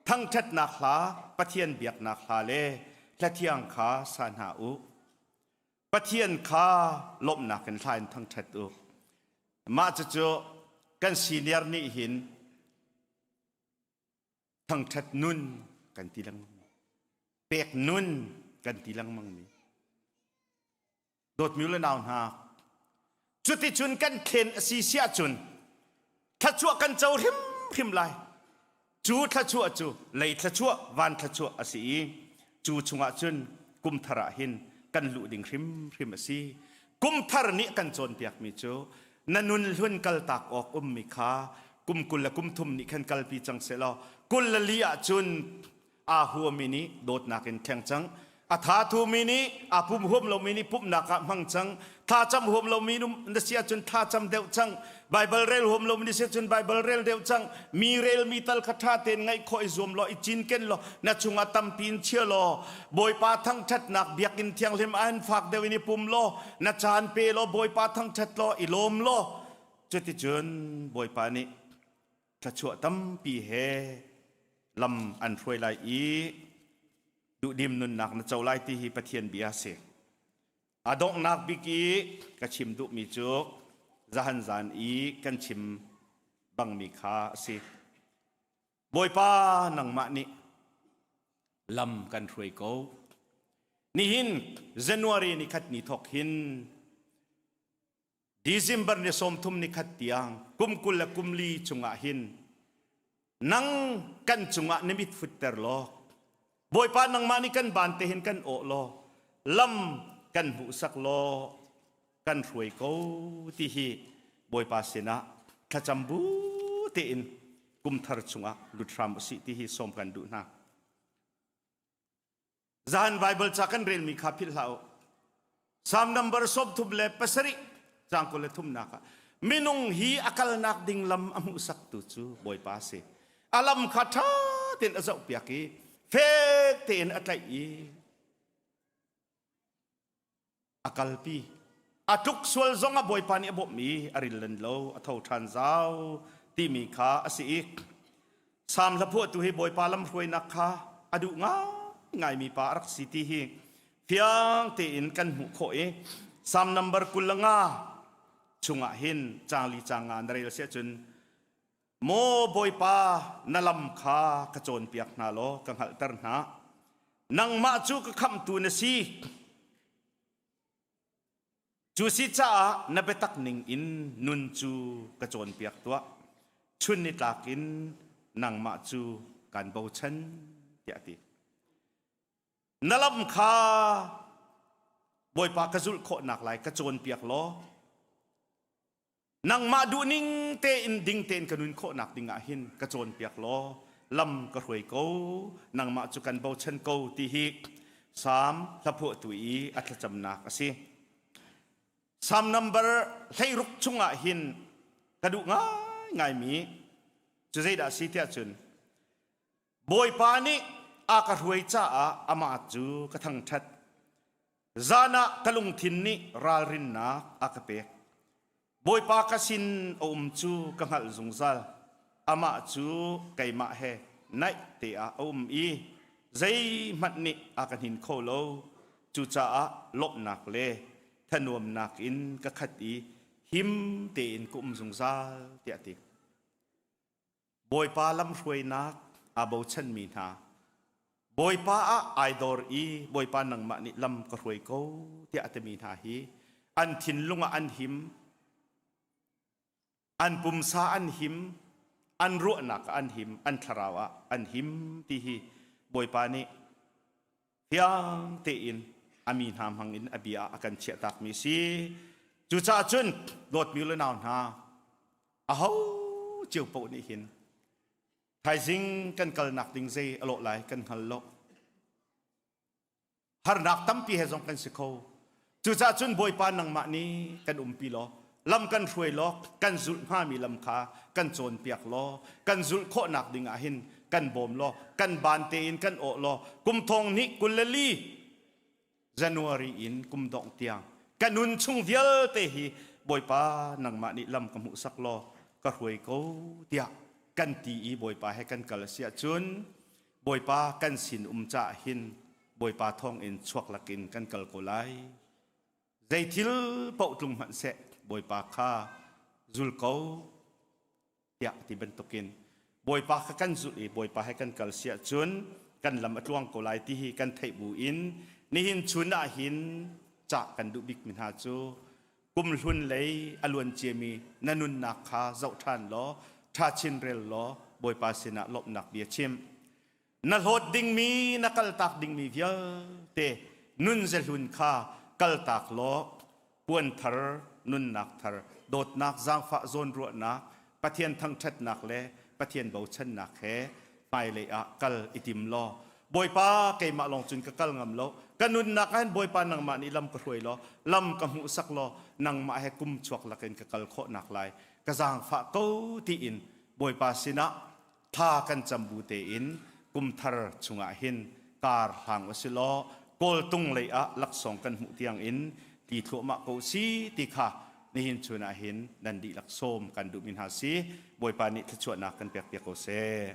Thangṭhatnak hla, Pathian biaknak hla le hla thiang kha sa hna u. Pathian kha lawmhnak in hla in thangṭhat u. Mah cucu kan senior nih hin thangṭhat nun kan ti lengmang mi pek nun kan ti lengmang mi dawtmi le nau hna cuticun kan thlen a si si ahcun thluachuah kan co hrimhrim lai Cu thluachuah cu lei thluachuah, van thluachuah a si i cu chungah cun kum thar ah hin kan luh ding hrimhrim a si. Kum thar nih kan cawnpiakmi cu na nun hlun kaltak awk ummi kha kum 20 le kum thum nih khan kalpi cang sehlaw 24 ah cun aa huami nih dawtnak in thleng cang. A tha thumi nih aa pum huam lomi nih pumhnak ah hmang cang. Thlacam huam lomi na si ahcun thlacam deuh cang. Baibal rel huam lomi na si ahcun Baibal rel deuh cang. Mi relmi tal kha ṭha tein ngaih khawh i zuam law i cinken law na chungah tampi in chia law Bawipa thangṭhatnak biakinn thianghlim ah hin fak deuh in i pum law na caan pe law Bawipa thangṭhat law i lawm law cuticun Bawipa nih thluachuah tampi he lam an hruai lai i duhdim nunnak na co lai ti hi Pathian bia a si. A donghnak bik i ka chim duhmi cu zahan zan i kan chim bangmi kha a si. Bawipa nangmah nih lam kan hruai ko. Nihin January ni khat ni thawk hin December ni 30 ni khat tiang kum 20 le kum li chungah hin nang kan cungah na mit futter law Bawipa nangmah nih kan ban te hin kan awh law lam kan hmuhsak law kan hruai ko ti hi Bawipa sinah thlacam bu tein kum thar chungah lut hram usih ti hi sawm kan duh hna. Zahan Bible ca kan relmi kha philh hlah u. Psalm number 37 caang 23 ah minung hi a kalnak ding lam a hmuhsaktu cu Bawipa a si. A lam kha ṭha tein a zohpiak i fek tein a tlaih i a kalpi. A tluk sual zong ah Bawipa nih a bawmh i a ril lan lo, a tho ṭhan zau. timi kha a si i Salm hlaphuahtu hi Bawipa lamhruainak kha a duh ngaingaimi pa a rak si ti hi fiang tein kan hmuh khawh i Salm number 25 chungah hin cangli canga na rel siah cun Maw Bawipa na lam kha ka cawnpiak hna law ka hngalhter hna nangmah cu ka khamhtu na si Cu si caah na biatak ning in nun cu ka cawnpiak tuah. Chun nitlak in nangmah cu kan bochan tiah a ti. Na lam kha Bawipa ka zulh khawhnak lai ka cawnpiak law Nangmah duhning tein ding tein ka nun khawhnak ding ah hin ka cawnpiak law lam ka hruai ko nangmah cu kan bochan ko ti hi Salm hlaphuahtu i a thlacamnak a si. Salm number 16 chungah hin ka duh ngaingaimi cu zeidah a si tiah cun Bawipa nih a ka hruai caah amah cu ka thangṭhat. Zan ah ka lungthin nih ralrinnak a ka pek. Bawipa ka sin a um cu ka hngalh zungzal. Amah cu keimah he naih te ah a um i zeihmanh nih a ka hnin kho lo. Cucaah lawmhnak le thanuamnak in ka khat i him tein ka um zungzal tiah a ti. Bawipa lamhruainak aa bochanmi hna Bawipa ah ai dor i Bawipa nangmah nih lam ka hruai ko tiah a timi hna hi an thinlung ah an him an pumsa an him an ruahnak ah an him an thlarau ah an him ti hi Bawipa nih fiang tein a mi hna hmang in a bia a kan chiahtakmi si cucaah cun dawtmi le nau hna aho cio paoh nih hin thaizing kan kalnak ding zei a lawh lai kan hngal lo harnak tampi he zong kan si kho cucaah cun bawipa nangmah nih kan umpi law lam kan hruai law kan zulh hngami lam kha kan cawnpiak law kan zulh khawhnak ding ah hin kan bawm law kan ban tein kan awh law kum thong hnih 24 January in kum dongh tiang ka nun chung vialte hi Bawipa nangmah nih lam ka hmuhsak law ka hruai ko tiah kan ti i Bawipa he kan kal a si ahcun Bawipa kan sin um caah hin Bawipa thawng in chuak lakin kan kal ko lai. Zei thil paoh tlung hmanh seh Bawipa kha zul ko. Tiah ti bantukin Bawipa kha kan zulh i Bawipa he kan kal si ahcun kan lam a tluang ko lai ti hi kan theih bu in nihin chun ah hin cah kan duh bikmi hna cu kumhlun lei a luan ciami na nunnak kha zoh ṭhan law ṭha chin rel law Bawipa sinah lawmhnak bia chim. Na hlawt dingmi na kaltak dingmi vialte nun zehlun kha kaltak law puan thar nunnak thar dawtnak zaangfah zawnruahnak Pathian thangṭhatnak le Pathian bochannak he hmailei ah kal i tim law Bawipa keimah lawng cun ka kal ngam lo ka nunnak ah hin Bawipa nangmah nih lam ka hruai law lam ka hmuhsak law nangmah he kum chuak lakin ka kal khawhnak lai ka zaangfah ko tiin Bawipa sinah thla kan cam bu tein kumthar chungah hin kar hlang usih law kawltung lei ah laksawng kan hmuh tiang in ti thluahmah ko si ti kha nihin chun ah hin nan dihlak sawm kan duhmi hna si Bawipa nih thluachuahnak kan pek piak ko seh.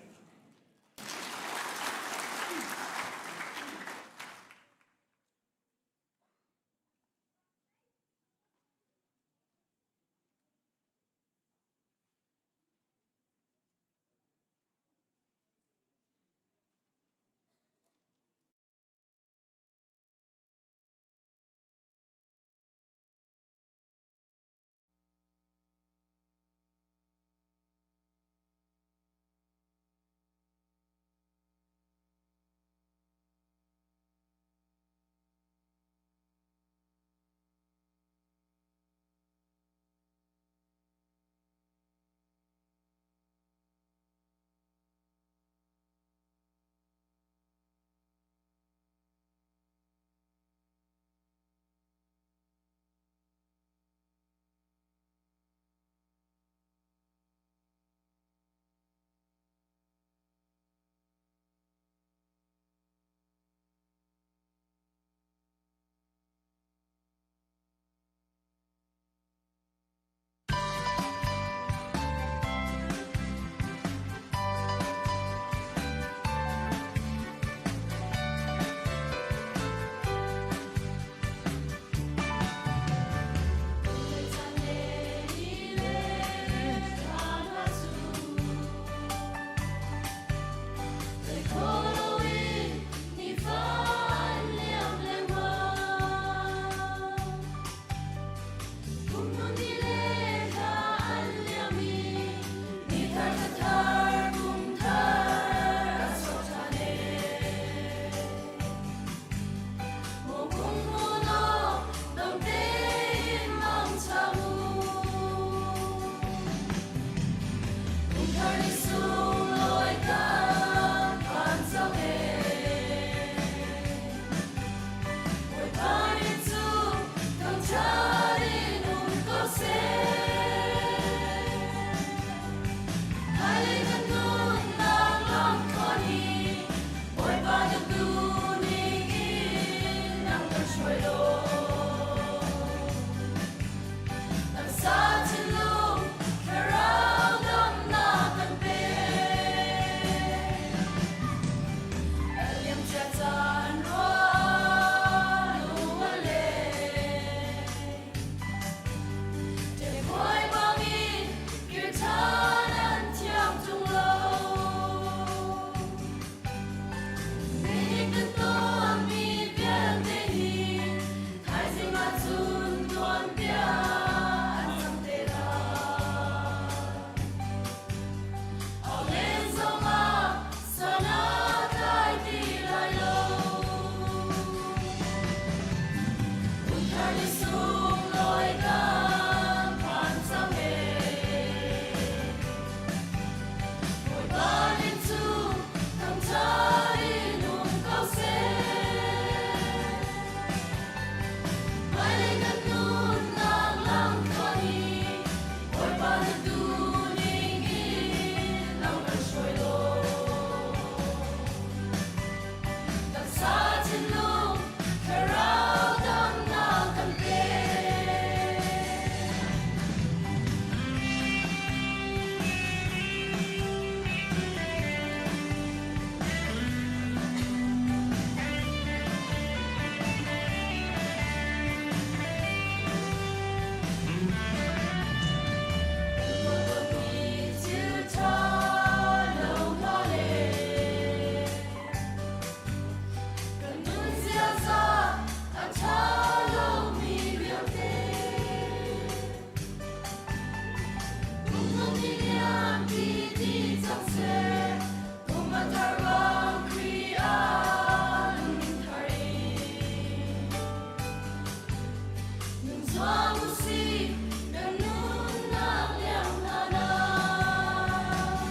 usih kan nunnak liam hlan ah.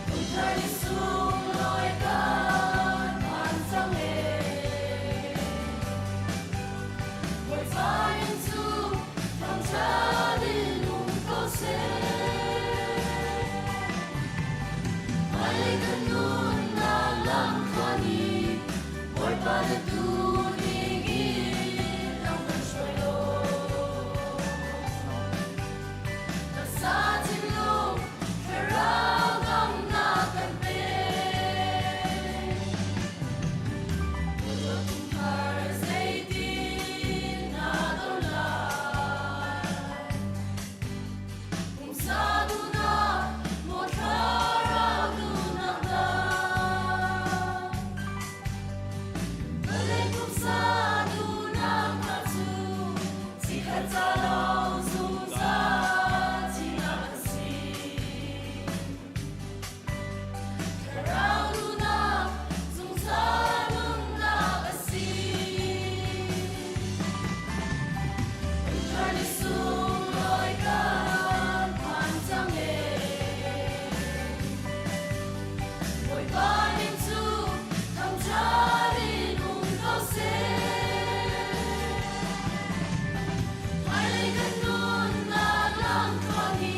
Kum thar ni sunglawi kan phan cang ee. Bawipa min cu thangṭhat in um ko seh. Hmailei kan nunnak lamthluan i Bawipa na duh ning in lam kan hruai law. Taksa thinlung thlarau damnak kan pe. Thar zeitin na don lai? Pumsa duhnak maw thlarau duhnak dah? Vawlei pumsa duhnak hna cu chikkhat ca lawng zungzal thihnak an si. Thlarau duhnak zungzal nunnak a si. Thar ni sunglawi kan phan cang ee. Bawipa min cu thangṭhat in um ko seh. Hmailei kan nunnak lamthluan hi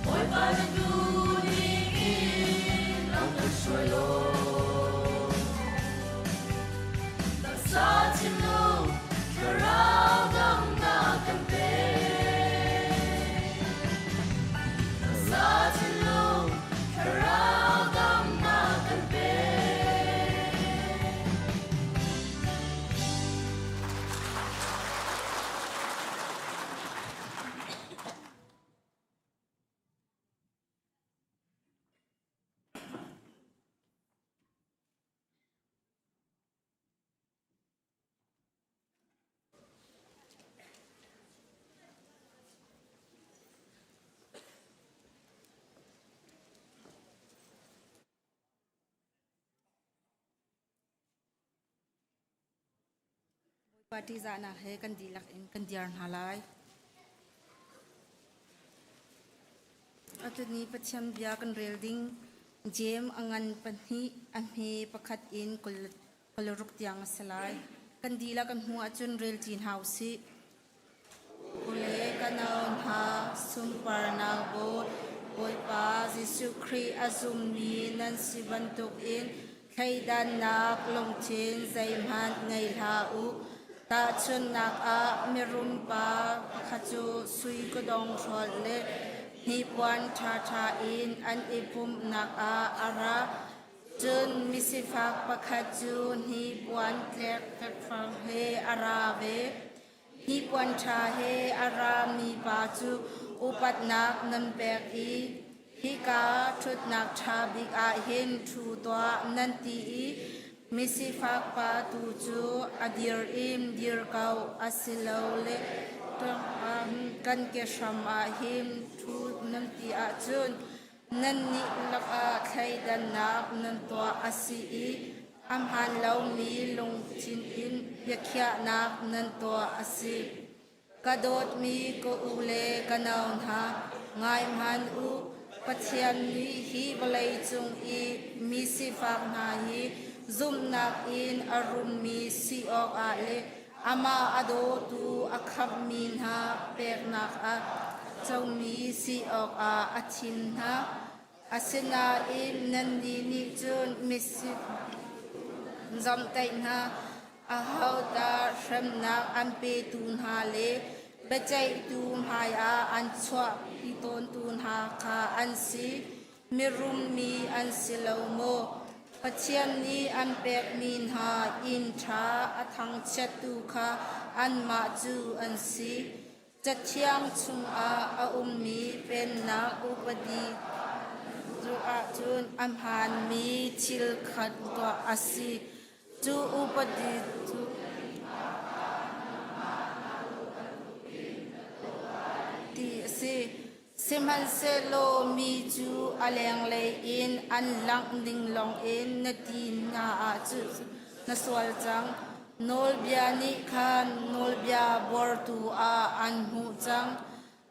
Bawipa na duh ning in lam kan hruai law. Taksa thinlung thlarau damnak kan pe. Taksa thinlung thlarau damnak kan pe. Party zahnak he kan dihlak in kan diar hna lai. Atuni Pathian bia kan rel ding Jeim a ngan pahnih a hme pakhat in 26 tiang a si lai. Kan dihlak kan hmuh ahcun rel ṭi hna usih. Ule ka nau hna sunparnak Bawi, Bawipa Jesuh Khrih a zummi nan si bantukin thleidannak lungthin zeihmanh ngei hlah u. Tahchunhnak ah mirum pa pakhat cu sui kudawng hrawlh le hnipuan ṭhaṭha in an i pumhnak ah a ra. Cun misifak pakhat cu hnipuan tlek fekfang he a ra ve. Hnipuan ṭha he a rami pa cu upatnak nan pek i hika ṭhutnak ṭha bik ah hin ṭhu tuah nan ti i misifak pa tu cu a dir in dir ko asilole kan ke hram ah hin ṭhu nan ti ahcun Nannih lakah thleidannak nan tuah a si i a hmaan lomi lungthin in biakhiahnak nan tuah a si. Ka dawtmi ka u le ka nau hna, ngai hmanh u, Pathian nih hi vawleicung i mi sifak hna hi zumhnak in a rummi si awkah le amah a dawtu a khamhmi hna peknak ah comi si awkah a thim hna. Asinain nannih nih cun misi zawmhtaih hna, ahodah hremnak an petu hna le biaceihtu hmaiah an chuahpi tawntu hna kha an si. Mirum mi an si lo maw? Pathian nih an pekmi hna inn ṭha a thangchiattu kha anmah cu an si. Cathiang chungah a ummi pennak upadi cu ahcun a hmaanmi thil kha tuah a si. Cu upadi cu ti a si. Sihmanhsehlaw mi cu a lenglei in an langh ning lawngin na ti hna ahcun na sual cang. Nawlbia nih khan nawlbia buartu ah an hmuh cang.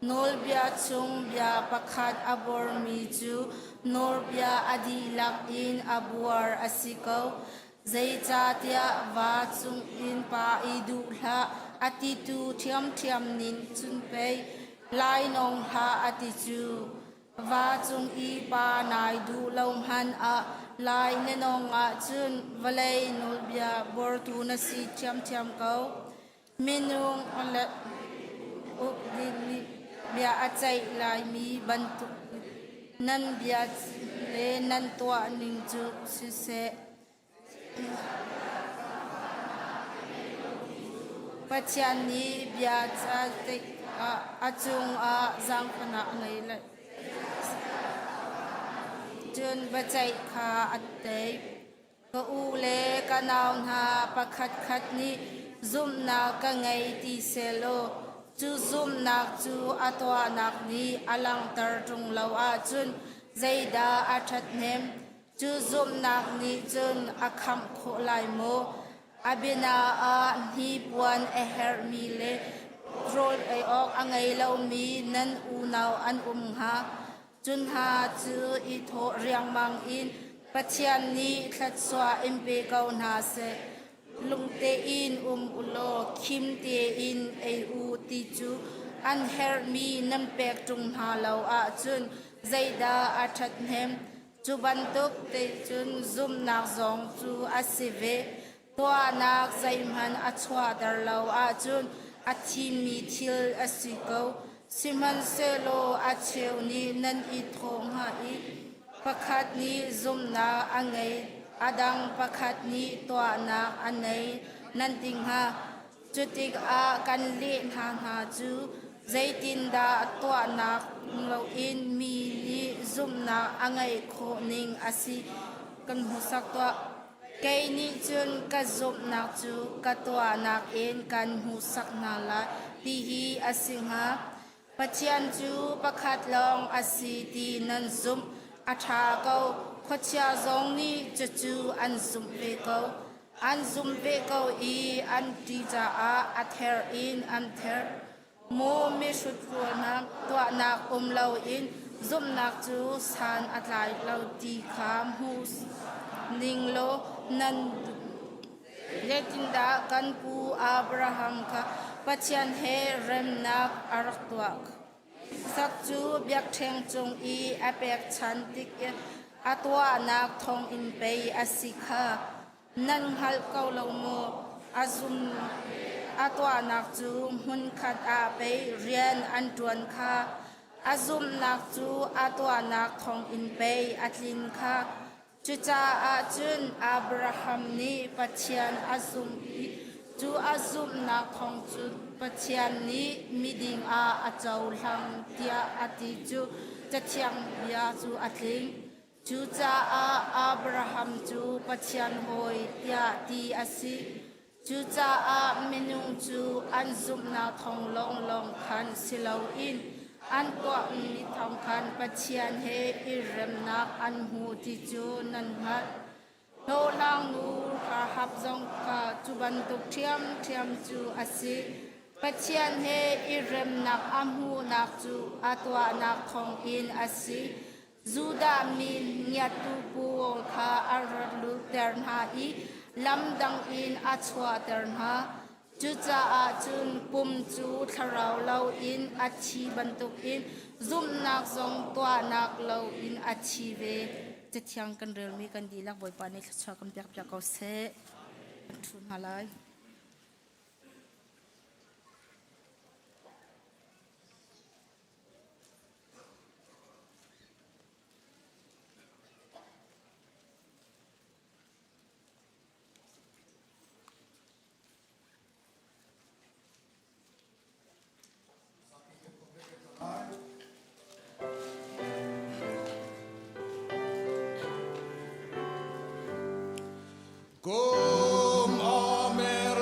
Nawlbia chung bia pakhat a buarmi cu nawlbia a dihlak in a buar a si ko. Zeicahtiah va cungin pa i duh hlah a titu ṭhiamṭhiam ning cun pei lainawng hlah a ti cu. Va cung i pa nai duh lo hmanh ah lai na nawng ahcun vawlei nawlbia buartu na si ṭhiamṭhiam ko. Minung le uk nih bia a ceih laimi bantuk nan bia le nan tuah ning cu siseh. Pathian nih bia ceih a cungah zaangfahnak a ngei lai. Cun biaceih kha a tei. Ka u le ka nau hna pakhatkhat nih zumhnak ka ngei ti sehlaw cu zumhnak cu a tuahnak nih a langhter ṭung lo ahcun zeidah a ṭhathnem? Cu zumhnak nih cun a khamh khawh lai maw? A biana ah hnipuan a herhmi le rawl ei awk a ngei lomi nan unau an um hnga. Cu hna cu i thawh riangmang in Pathian nih thluachuah in pe ko hna seh. Lung tein um u law khim tein ei u ti cu an herhmi nan pek ṭung hna lo ahcun zeidah a ṭhathnem? Cu bantuk te cun zumhnak zong cu a si ve. Tuahnak zeihmanh a chuahter lo ahcun a thimi thil a si ko. Sihmanhsehlaw a cheu nih nan i thawh hnga i pakhat nih zumhnak a ngei, a dang pakhat nih tuahnak a nei nan ti hnga. Cutikah kan leh hna hna cu zeitindah tuahnak loin mi nih zumhnak a ngeih khawh ning a si kan hmuhsak tuah. Kei nih cun ka zumhnak cu ka tuahnak in kan hmuhsak hna lai ti hi a si hnga. Pathian cu pakhat lawng a si ti nan zumh a ṭha ko. Khuachia zong nih cucu an zumh ve ko. An zumh ve ko i an ṭih caah a ther in an ther. Maw mihrut rual hna, tuahnak um loin zumhnak cu san a tlai lo ti kha hmu ning law nan zeitindah kan pu Abraham kha Pathian he remnak a rak tuah? Sak cu biakṭheng cung i a pekchanh tik i a tuahnak thawngin pei a si kha. Nan hngalh ko lo maw? A zum a tuahnak cu hmunkhat ah pei rian an ṭuan kha. A zumhnak cu a tuahnak thawngin pei a tlin kha. Cucaah cun Abraham nih Pathian a zumh i cu a zumhnak thawng cun Pathian nih miding ah a cohlang tiah a ti cu Cathiang bia cu a tling. Cucaah Abraham cu Pathian hawi tiah ti a si. Cucaah minung cu an zumhnak thawng lawnglawng khan si loin an tuahmi thawng khan Pathian he i remnak an hmu ti cu nan hngalh. Hlawhhlang nu Rahab zong kha cu bantuk ṭhiamṭhiam cu a si. Pathian he i remnak a hmuhnak cu a tuahnak thawngin a si. Judah mi ngiattu pawl kha a rak luhter hna i lam dang in a chuahter hna. Cucaah cun pum cu thlarau loin a thi bantukin zumhnak zong tuahnak loin a thi ve. Cathiang kan relmi kan dihlak Bawipa nih thluachuah kan pekpiak ko seh. Kan ṭhu hna lai. Kum a mel.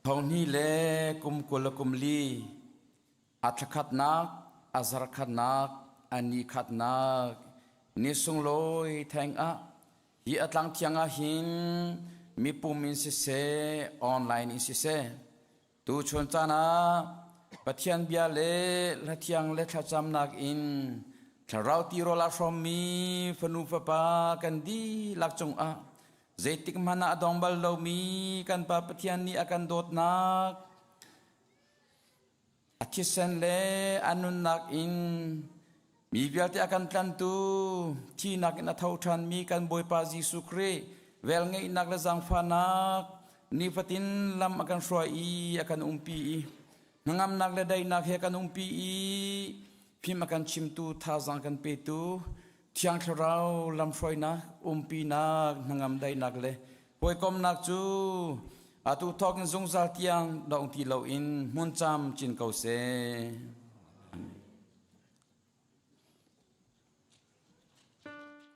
Thonghnih le kum 20 le kum li a thlakhatnak, a zarkhatnak, a ni khatnak, ni sunglawi theng ah hi a tlang thiang ah hin mipum in siseh, online in siseh, Tuchun caan ah Pathian bia le hlathiang le thlacamnak in thlarau tirawl a hrawmmi fanu fapa kan dihlak cungah zeitik hmanh ah a dong bal lomi kan Pa Pathian nih a kan dawtnak a thisen le a nunnak in Mi vialte a kan tlantu thihnak in a tho ṭhanmi kan Bawipa Jesuh Khrih velngeihnak le zaangfahnak nifatin lam a kan hruai i a kan umpi i hnangamnak le daihnak he kan umpi i fim a kan chimtu thazaang kan petu Thiang Thlarau lamhruainak umpinak hnangam daihnak le hawikomnak cu atu thawk in zungzal tiang dong ti loin hmun cam cin ko seh.